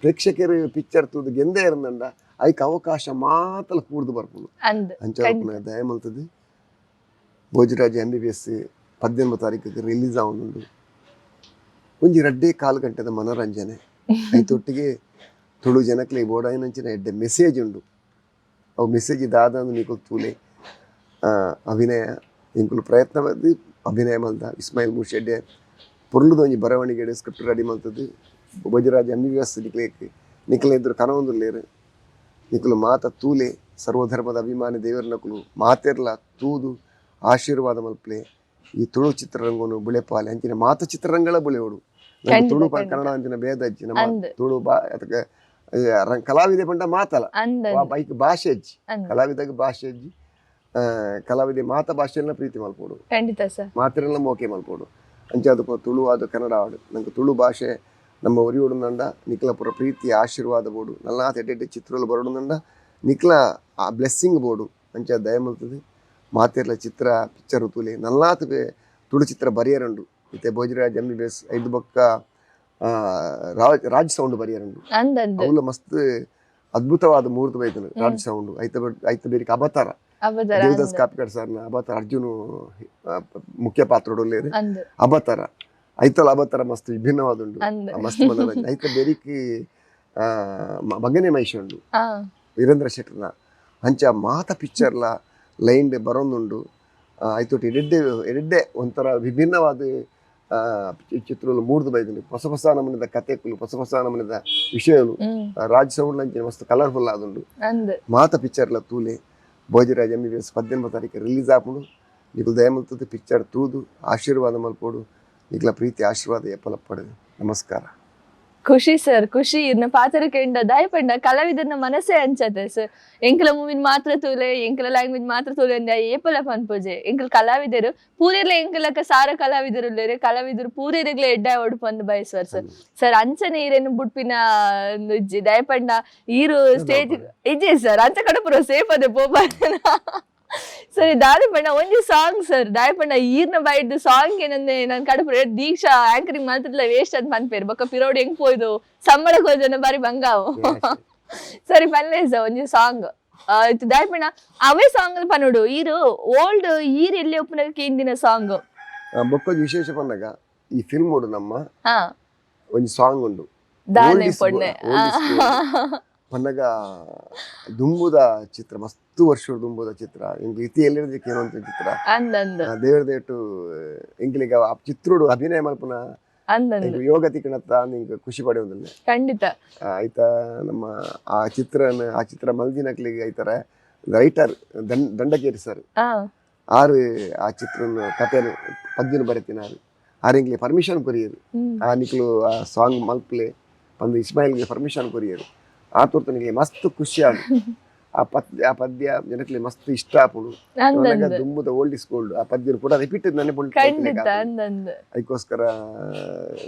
ಪ್ರೇಕ್ಷಕರು ಪಿಕ್ಚರ್ ತೂದು ಗೆಂದೇ ಇರಂದಂಡ, ಐಕ್ ಅವಕಾಶ ಮಾತಲ ಕೂರ್ದು ಬರ್ಪುಂಡು. ಅಂಚ ದಯ ಮಲ್ತದು ಭೋಜರಾಜ್ MBBS 18 ತಾರೀಕಿಗೆ ರಿಲೀಸ್ ಆವೊಂದುಂಡು. ಒಂಜಿ ರಡ್ಡೇ ಕಾಲು ಗಂಟೆದ ಮನೋರಂಜನೆ. ಐತೊಟ್ಟಿಗೆ ತುಳು ಜನಕ್ಲೆ ಬೋಡಾಯಿನಂಚಿನ ಎಡ್ಡೆ ಮೆಸೇಜ್ ಉಂಡು. ಅವು ಮೆಸೇಜ್ ದಾದ ನಿಕುಲು ತೂಲೆ. ಅಭಿನಯ ಎಂಕುಲು ಪ್ರಯತ್ನ ಮಲ್ತ್ ಅಭಿನಯ ಮಲ್ದ. ಇಸ್ಮಾಯಿಲ್ ಮೂಶೆಡ್ಡೆ ಪೊರ್ಲುದ ಒಂಜಿ ಬರವಣಿಗೆ ಸ್ಕ್ರಿಪ್ಟ್ ರೆಡಿ ಮಲ್ತದ್ದು. ಭೋಜರಾಜ್ MBBS ನಿಕ್ಲೇಕ್ ನಿಕ್ಲೆ ಎದುರು ಕನವೊಂದುಲ್ಲೆರ್. ನಿಕುಲು ಮಾತ ತೂಲೆ. ಸರ್ವಧರ್ಮದ ಅಭಿಮಾನಿ ದೇವರನಕುಲು ಮಾತೆರ್ಲ ತೂದು ಆಶೀರ್ವಾದ ಮಲ್ಪಲೆ. ಈ ತುಳು ಚಿತ್ರರಂಗನು ಬುಳೆಪಾಲೆ. ಅಂಚಿನ ಮಾತ ಚಿತ್ರರಂಗಗಳ ಬುಳೆಯೋಡು. ನಮ್ಮ ತುಳು ಕನ್ನಡ ಅಂಚಿನ ಭೇದ ಅಜ್ಜಿ. ನಮ್ಮ ತುಳು ಬಾ ಅದಕ್ಕೆ ಕಲಾವಿದೆ ಪಂಡ ಮಾತಲ ಬೈಕ್ ಭಾಷೆ ಅಜ್ಜಿ, ಕಲಾವಿದಾಗ ಭಾಷೆ ಅಜ್ಜಿ. ಕಲಾವಿದೆ ಮಾತ ಭಾಷೆಯನ್ನ ಪ್ರೀತಿ ಮಲ್ಪೋಡು. ಖಂಡಿತ ಸರ್. ಮಾತೆರೆಲ್ಲ ಮೋಕೆ ಮಲ್ಪೋಡು. ಅಂಚಾದ ತುಳು ಅದು ಕನ್ನಡ ಆಡು ನಂಗೆ ತುಳು ಭಾಷೆ ನಮ್ಮ ಒರಿಯೋಡುಂದಂಡ ನಿಕ್ಲ ಪೂರ ಪ್ರೀತಿ ಆಶೀರ್ವಾದ ಬೋಡು. ನಲ್ಲಾತ್ ಎಡ್ಡೆ ಚಿತ್ರలు ಬರೋಡುಂದಂಡ ನಿಕ್ಲ ಆ ಬ್ಲೆಸ್ಸಿಂಗ್ ಬೋಡು. ಅಂಚ ದಯ ಮಲ್ತದೆ ಮಾತೆರ್ಲ ಚಿತ್ರ ಪಿಕ್ಚರ್ ತೂಲೆ. ನಲ್ಲಾತ್ ತುಳು ಚಿತ್ರ ಬರಿಯರುಂಡು. ಇತ್ತೆ ಭೋಜರಾಜ್ MBBS ಐದು ಬೊಕ್ಕ ರಾಜ್ ರಾಜ್ ಸೌಂಡ್ ಬರಿಯರುಂಡು. ಅವುಲ ಮಸ್ತ್ ಅದ್ಭುತವಾದ ಮೂರ್ತ ಬೈತನು ರಾಜ್ ಸೌಂಡ್. ಐತ ಐತ ಬೇರಿಕ ಅಬತಾರ, ದೇವದಾಸ್ ಕಾಪಿಕಾಡ್ ಸರ್ನ ಅಬತಾರ, ಅರ್ಜುನ್ ಮುಖ್ಯ ಪಾತ್ರೊಡು ಅಬತಾರ. ಐತಲ ಅಬತಾರ ಮಸ್ತ್ ವಿಭಿನ್ನವಾದುಂಡು, ಮಸ್ತ್ ಮನೋರಂಜನೆ. ಐತ ಬೇರಿಕ್ ಮಗನೇ ಮಹಿಷ ಉಂಡು, ವೀರೇಂದ್ರ ಶೆಟ್ಟರ್ನ. ಅಂಚ ಮಾತ ಪಿಕ್ಚರ್ಲ ಲೈನ್ ಬರೋಂದುಂಡು. ಐತೊಟ್ಟು ಎಡೆಡ್ಡೆ ಎಡೆಡ್ಡೆ ಒಂಥರ ವಿಭಿನ್ನವಾದ ಚಿತ್ರಗಳು ಮೂಡ್ದು ಬೈದುಂಡು. ಹೊಸ ಹೊಸ ನಮೂನೆದ ಕತೆಕುಲು, ಹೊಸ ಹೊಸ ನಮೂನೆದ ವಿಷಯಗಳು. ರಾಜ್ ಸೌಂಡ್ ಅಂಚಿನ ಮಸ್ತ್ ಕಲರ್ಫುಲ್ ಆದುಂಡು. ಮಾತ ಪಿಕ್ಚರ್ಲ ತೂಲೆ. ಭೋಜರಾಜ್ MBBS 18 ತಾರೀಕು ರಿಲೀಸ್ ಆಪುಂಡು. ನಿಕುಲು ದಯ ಮಲ್ತದ್ದು ಪಿಕ್ಚರ್ ತೂದು ಆಶೀರ್ವಾದ ಮಲ್ಪೋಡು. ನಿಕ್ಲ ಪ್ರೀತಿ ಆಶೀರ್ವಾದ ಎಪ್ಪಲಪ್ಪಡು. ನಮಸ್ಕಾರ. ಖುಷಿ ಸರ್, ಖುಷಿ. ಇರ್ನ ಪಾತ್ರ ಕೆಂಡ ದಾಯ ಪಂಡ ಕಲಾವಿದನ ಮನಸ್ಸೇ ಅಂಚತೆ ಸರ್. ಎಂಕಲ ಮೂವಿನ ಮಾತ್ರ ತೂಲೆ, ಎಂಕಲ ಲ್ಯಾಂಗ್ವೇಜ್ ಮಾತ್ರ ತೂಲೆ ಅಂದ ಏಪಲ ಪನ್ಪುಜೆ. ಎಂಕಲ್ ಕಲಾವಿದರು ಪೂರೆರ್ಲ ಎಂಕಲಕ ಸಾರ ಕಲಾವಿದರು ಉಲ್ಲೆರ್. ಕಲಾವಿದರು ಪೂರೆರ್ಗ್ಲ ಎಡ್ಡೆ ಒಡುಪಂದು ಬಯಸುವರು ಸರ್. ಸರ್ ಅಂಚನೆ ಈರೇನು ಬುಡ್ಪಿನ ಇಜ್ಜಿ. ದಯ ಪಂಡ ಈರು ಸ್ಟೇಜ್ ಇಜ್ಜಿ ಸರ್, ಅಂಚ ಕಡಪುರ ಸೇಫ್ ಅದೇ ಪೋಪ. ಸರಿ, ದಾದ ಪಂಡ ಒಂಜಿ ಸಾಂಗ್ ಸರ್. ದಾಯ ಪಂಡ ಈರ್ನ ಬೈಡ್ ಸಾಂಗ್ ಏನಂದೆ ನನ್ ಕಡಪುರ ದೀಕ್ಷಾ ಆಂಕರಿಂಗ್ ಮಾತ್ರ ವೇಸ್ಟ್ ಅಂತ ಪನ್ಪೇರು. ಬೊಕ್ಕ ಪಿರೋಡ್ ಹೆಂಗ್ ಪೋಯ್ದು ಸಂಬಳ ಕೋಜನ ಬಾರಿ ಬಂಗಾವು. ಸರಿ ಪನ್ಲೆ ಸರ್ ಒಂಜಿ ಸಾಂಗ್. ದಾಯ ಪಂಡ ಅವೇ ಸಾಂಗ್ ಪನೋಡು. ಈರು ಓಲ್ಡ್ ಈರ್ ಎಲ್ಲಿ ಒಪ್ಪುನಾಗ ಕೇಂದಿನ ಸಾಂಗ್. ಬೊಕ್ಕೊಂಜಿ ವಿಶೇಷ ಪನ್ನಗ ಈ ಫಿಲ್ಮ್ ಉಂಡು ನಮ್ಮ ಒಂಜಿ ಸಾಂಗ್ ಉಂಡು. ದಾನೆ ಪೊಣ್ಣೆ ಪನ್ನಗ ದುಂಬುದ ಚಿತ್ರ, ಮಸ್ತ್ ವರ್ಷ ದುಂಬುದ ಚಿತ್ರ. ಎಂಕ್ ಇತಿ ಎಲ್ಲಿರ್ದಕ್ಕೆ ಏನೋ ಚಿತ್ರ ದೇವರ ದೇಟು ಎಂಕ್ಲಿಗ ಆ ಚಿತ್ರೋಡು ಅಭಿನಯ ಮಲ್ಪುನ ಯೋಗ ತಿಕ್ಕಣತ್ತ ನಿಂಗೆ ಖುಷಿ ಪಡೆಯುವುದಿಲ್ಲ. ಖಂಡಿತ. ಆಯ್ತಾ ನಮ್ಮ ಆ ಚಿತ್ರನ ಆ ಚಿತ್ರ ಮಲ್ದಿನಕ್ಲಿಗೆ ಐತರ ರೈಟರ್ ದಂಡಕೇರಿ ಸರ್ ಆರು ಆ ಚಿತ್ರನ ಕಥೆನ ಪದ್ಯನ ಬರೆತಿನ ಆರು ಆರು ಎಂಕ್ಲೆ ಪರ್ಮಿಷನ್ ಕೊರಿಯರು. ಆ ನಿಕ್ಲು ಆ ಸಾಂಗ್ ಮಲ್ಪ್ಲೆ ಪಂದು ಇಸ್ಮಾಯಿಲ್ಗೆ ಪರ್ಮಿಷನ್ ಕೊರಿಯರು. ಆ ತೋರ್ತನಿಗೆ ಮಸ್ತ್ ಖುಷಿ ಆಗ ಆ ಪದ್ಯ, ಆ ಪದ್ಯ ಜನಕ್ಲೆ ಮಸ್ತ್ ಇಷ್ಟ ಆಪುಂಡು. ದುಂಬುದ ಓಲ್ಡ್ is gold. ಆ ಪದ್ಯ ಕೂಡ ರಿಪೀಟ್ ನೆನಪುಂಡು. ಅದಕ್ಕೋಸ್ಕರ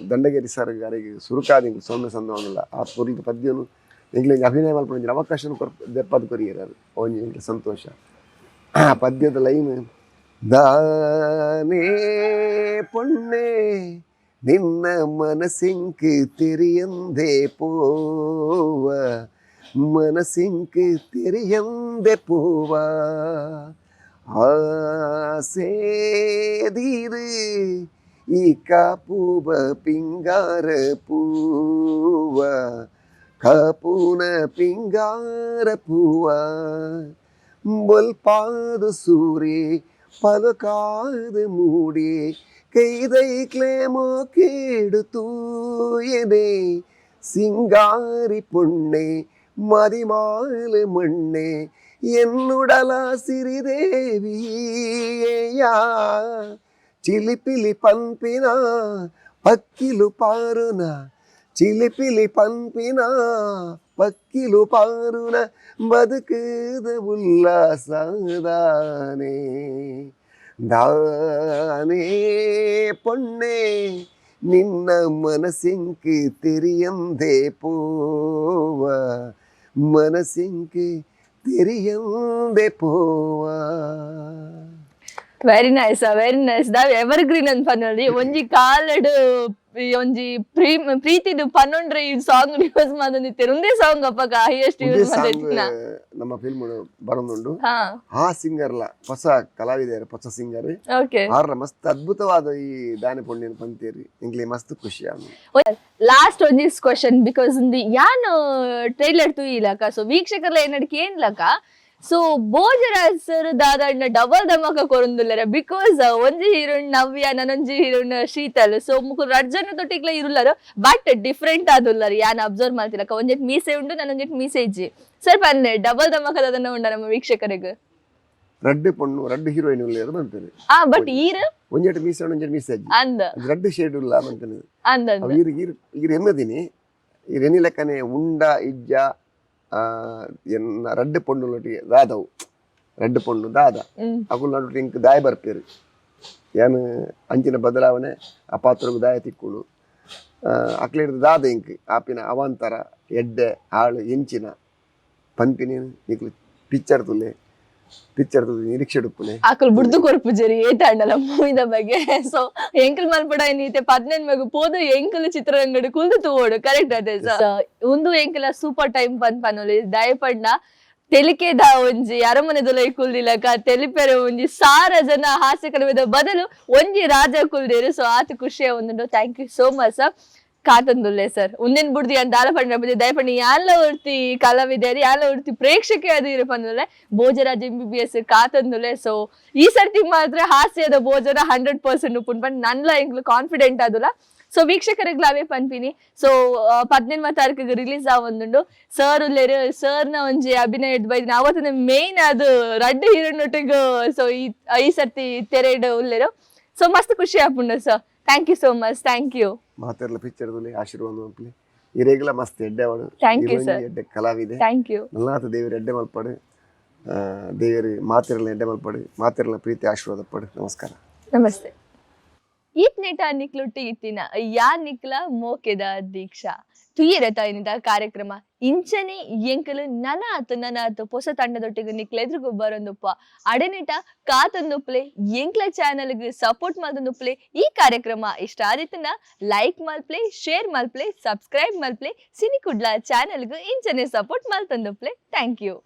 ದಂಡಗೇರಿ ಸರ್ ಗಾರಿಗೆ ಸುರುಕಾದಿ ಸೌಮ್ಯ ಸಂದವನಲ್ಲ ಆ ಪೊರ್ಲು ಪದ್ಯನು ಎಂಕ್ಲೆ ಅಭಿನಯ ಮಲ್ಪುನ ಅವಕಾಶ ದೆಪ್ಪದ ಕೊರಿಯರ್. ಅದು ಒಂಜಿ ಎಂಕ್ಲೆ ಸಂತೋಷ. ಆ ಪದ್ಯದ ಲೈನ್ ದಾನೇ ಪೊಣ್ಣೆ ನಿನ್ನ ಮನಸ್ಸಿಂಕ್ ತೆರಿಯಂದೆ ಪೋವ, ಮನಸ್ಸಿಂಕ್ ತೆರಿಯಂದೆ ಪೋವ, ಆಸೇದಿರು ಈ ಕಾಪೂವ ಪಿಂಗಾರ ಪೂವ, ಕಾಪೂನ ಪಿಂಗಾರ ಪೂವ, ಬೊಲ್ಪಾದ ಸೂರಿ ಪಲಕಾದ ಮೂಡಿ ಕೈದೈಕ್ಲೇಮೋ ಕೇಡು ತೂಯನೆ ಸಿಂಗಾರಿ ಪೊಣ್ಣೆ ಮದಿಮಾಲು ಮಣ್ಣೆ ಎನ್ನುಡಲ ಸಿರಿದೇವಿಯ ಚಿಲಿಪಿಲಿ ಪನ್ಪಿನ ಪಕ್ಕಿಲು ಪಾರುನ ಚಿಲಿಪಿಲಿ ಪನ್ಪಿನ ಪಕ್ಕಿಲು ಪಾರುನ ಬದುಕುದ ಉಲ್ಲಾಸದಾನೆ ದಾನೇ ಪೊಣ್ಣೆ ನಿನ್ನ ಮನಸ್ಸಿಂಕ್ ತೆರಿಯಂದೆ ಪೋವ ಮನಸ್ಸಿಂಕ್ ತೆರಿಯಂದೆ ಪೋವ. Very nice, very nice. ದಾವ್ ಎವರ್ ಗ್ರೀನ್ ಅಂತ ಪನ್ನೊಲಿ. ಒಂಜಿ ಕಾಲಡ್ ಈ ಒಂಜಿ ಪ್ರೀಮ್ ಪ್ರೀತಿದು ಪನ್ನೊಂಡ್ರೆ ಈ ಸಾಂಗ್ ಯೂಸ್ ಮಂತೊಂದಿತ್ತೆರ್. ಉಂದೇ ಸಾಂಗ್ ಅಪಗ ಹೈಯೆಸ್ಟ್ ಉಂದೇ ಯೂಸ್ ಸಾಂಗ್ ಮಂತಿತ್ತಿನ. ನಮ್ಮ ಫಿಲ್ಮ್ ಬರೊಂದುಂಡು. ಆ ಸಿಂಗರ್ಲ ಹೊಸ ಕಲಾವಿದೆರ್, ಹೊಸ ಸಿಂಗರ್. ಆರ್ಲ ಮಸ್ತ್ ಅದ್ಭುತವಾದ ಈ ದಾನೆ ಪೊಣ್ಣಿನ ಪಂತೇರಿ ಎಂಕ್ಲೆ ಮಸ್ತ್ ಖುಷಿ ಆಂಡ್. ಲಾಸ್ಟ್ ಒಂಜಿ ಕ್ವಶನ್, because ಉಂದು ಯಾನ್ ಟ್ರೈಲರ್ ತೂಯಿಲಕ, ಸೊ ವೀಕ್ಷಕರ್ಲ ಏನಡ್ ಕೇನ್ಲಕ. ಸೊ ಭೋಜರಾಜ್ ಸರ್ ದಾದಾಂಡ ಡಬಲ್ ಧಮಾಕ ಕೊರೊಂದುಲ್ಲೆರ್, because ಒಂಜಿ ಹೀರೋಯಿನ್ ನವ್ಯ, ನನೊಂಜಿ ಹೀರೋಯಿನ್ ಶೀತಲ್. ಸೊ ಮುಕುಲು ರಡ್ಡ್ ಜನ ದೊಟ್ಟಿಗ್ಲ ಇರುಲ್ಲರ್, ಬಟ್ ಡಿಫ್ರೆಂಟ್ ಆದುಲ್ಲರ್. ಯಾನ್ ಅಬ್ಸರ್ವ್ ಮಲ್ತಿಲಕ ಒಂಜೆಟ್ ಮೀಸೆ ಉಂಡು, ನನೊಂಜೆಟ್ ಮೀಸೆ ಇಜ್ಜಿ. ಸರ್ ಪನ್ನೆ, ಡಬಲ್ ಧಮಾಕ ದಾದನ ಉಂಡ ನಮ್ಮ ವೀಕ್ಷಕರಿಗ್? ರಡ್ಡ್ ಪೊಣ್ಣು, ರಡ್ಡ್ ಹೀರೋಯಿನ್ ಉಲ್ಲೆರ್ ಪನ್ಪೆರ್. ಆ ಬಟ್ ಈರ್ ಒಂಜೆಟ್ ಮೀಸೆ ಉಂಡು, ಒಂಜೆಟ್ ಮೀಸೆ ಇಜ್ಜಿ. ಅಂದ್. ರಡ್ಡ್ ಶೇಡ್ ಉಲ್ಲ ಪನ್ಪೆರ್. ಅಂದ್. ಅವು ಈರ್ ಈರ್ ಈರ್ ಎನ್ನದಿನಿ, ಈರ್ ಎನ್ನಿ ಲೆಕ್ಕನೆ ಉಂಡ ಇಜ್ಜ? ಎನ್ನ ರಡ್ಡ್ ಪೊಣ್ಣುಲೊಟ್ಟಿಗೆ ದಾದವು, ರಡ್ಡ್ ಪೊಣ್ಣು ದಾದ ಅಕುಲು ನಡುಟು ಇಂಕ್ ದಾಯ ಬರ್ಪೆರ್, ಯಾನ್ ಅಂಚಿನ ಬದಲಾವಣೆ ಆ ಪಾತ್ರಗ್ ದಾಯ ತಿಕ್ಕುಂಡು, ಅಕ್ಲೆರ್ದ್ ದಾದ ಇಂಕ್ ಆಪಿನ ಅವಾಂತರ, ಎಡ್ಡೆ ಆಳು ಎಂಚಿನ ಪನ್ಪಿನಿ ನಿಕ್ಲು ಪಿಕ್ಚರ್ ತೂಲೆ, ಪಿಕ್ಚರ್ ತೂದು ನಿರೀಕ್ಷೆ ಉಪ್ಪುನೆ. ಅಕುಲು ಬುಡ್ದು ಕೊರ್ಪುಜೆರ್ ಏತಾಂಡಲ ಮೂವಿದ ಬಗ್ಗೆ. ಸೊ ಎಂಕಲ್ ಮಲ್ಪಡ ನೀತೆ 15 ಮಗು ಪೋದು ಎಂಕಲ್ ಚಿತ್ರರಂಗಡ್ ಕುಲ್ದು ತೂವೊಡು, ಕರೆಕ್ಟ್ ಅದೇ? ಉಂದು ಎಂಕಲ ಸೂಪರ್ ಟೈಮ್ ಪನ್ ಪನೊಲಿ. ದಯಪಂಡ ತೆಲಿಕೆದ ಒಂಜಿ ಅರಮನೆದೊಲೈ ಕುಲ್ದಿಲಕ ತೆಲಿಪೆರೆ ಒಂಜಿ ಸಾರ ಜನ ಹಾಸ್ಯ ಕಲಾವಿದ ಬದಲು ಒಂಜಿ ರಾಜ ಕುಲ್ದೇರು. ಸೊ ಆತ್ ಖುಷಿಯ ಒಂದುಂಡು. Thank you so much sir. ಕಾತೊಂದುಲ್ಲೆ sir. ಉಂದೆನ್ ಬುಡ್ದು ಯಾನ್ ದಾಲ ಪಂಡ ಬುಡ್ದು. ದಯಪಂಡ ಯಾನ್ಲ ಒರ್ತಿ ಕಲಾವಿದೆರ್, ಯಾನ್ಲ ಒರ್ತಿ ಪ್ರೇಕ್ಷಕೆ ಅದು ಇರು ಪಂದುಲ್ಲೆ. ಭೋಜರಾಜ್ ಎಂಬಿಬಿಎಸ್ ಕಾತೊಂದುಲ್ಲೆ. ಸೊ ಈ ಸರ್ತಿ ಮಾತ್ರ ಹಾಸ್ಯದ ಭೋಜನ 100% ಉಪ್ಪುಂಡು ಪಂಡ ನನ್ಲ ಎಂಕ್ಲು ಕಾನ್ಫಿಡೆಂಟ್ ಆದುಲ್ಲ. ಸೊ ವೀಕ್ಷಕರಿಗ್ಲ ಅವೇ ಪನ್ಪಿನಿ. ಸೊ 18 ತಾರೀಕಿಗೆ ರಿಲೀಸ್ ಆವೊಂದುಂಡು. ಸರ್ ಉಲ್ಲೆರ್, ಸರ್ನ ಒಂಜಿ ಅಭಿನಯ ಬೈದಿನ ಅವತ್ತಿನ ಮೇನ್ ಅದು ರಡ್ಡ್ ಹೀರೋನೊಟ್ಟಿಗೆ. ಸೊ ಈ ಈ ಸರ್ತಿ ತೆರೆಡ್ ಉಲ್ಲೆರ್. ಸೊ ಮಸ್ತ್ ಖುಷಿ ಆಪುಂಡು sir. Thank you so much, thank you. ಮಾತೆರ್ಲ picture ತೂಲೆ, ಆಶೀರ್ವಾದ ಮಲ್ಪುಲೆ. ಇರೆಗ್ಲ ಮಸ್ತ್ ಎಡ್ಡೆ ಆವಡ್. Thank you, sir. ಎಡ್ಡೆ ಕಲಾವಿದೆ. Thank you. ನಲ್ಲಾತ ದೇವೆರ್ ಎಡ್ಡೆ ಮಲ್ಪಡ್. ದೇವೆರ್ ಮಾತೆರ್ಲ ಎಡ್ಡೆ ಮಲ್ಪಡ್, ಮಾತೆರ್ಲ ಪ್ರೀತಿ ಆಶೀರ್ವಾದ ಪಡ್. ನಮಸ್ಕಾರ. ನಮಸ್ತೆ. ಈತ್ನೇಟ ನಿಕ್ಲುಟ್ಟಿ ಇತ್ತಿನ ಯಾ ನಿಕ್ಲ ಮೋಕೆದ ದೀಕ್ಷಾ ತುಯ್ಯರ ತಾಯಿನಿದ ಕಾರ್ಯಕ್ರಮ ಇಂಚನೆ ಎಂಕಲು ನನಾತ್ ನನಾತ್ ಪೊಸ ತಂಡದೊಟ್ಟಿಗೆ ನಿಕ್ಲ ಎದುರುಗು ಬರೊಂದುಪ್ಪ. ಅಡೆನೆಟ ಕಾತೊಂದುಪ್ಲೆ, ಎಂಕ್ಲ ಚಾನಲ್ಗ್ ಸಪೋರ್ಟ್ ಮಲ್ತೊಂದುಪ್ಲೆ. ಈ ಕಾರ್ಯಕ್ರಮ ಇಷ್ಟ ಆದಿತ್ತನ ಲೈಕ್ ಮಲ್ಪ್ಲೆ, ಶೇರ್ ಮಲ್ಪ್ಲೆ, ಸಬ್ಸ್ಕ್ರೈಬ್ ಮಲ್ಪ್ಲೆ. ಸಿನಿ ಕುಡ್ಲ ಚಾನಲ್ಗ್ ಇಂಚನೆ ಸಪೋರ್ಟ್ ಮಲ್ತೊಂದುಪ್ಲೆ. Thank you.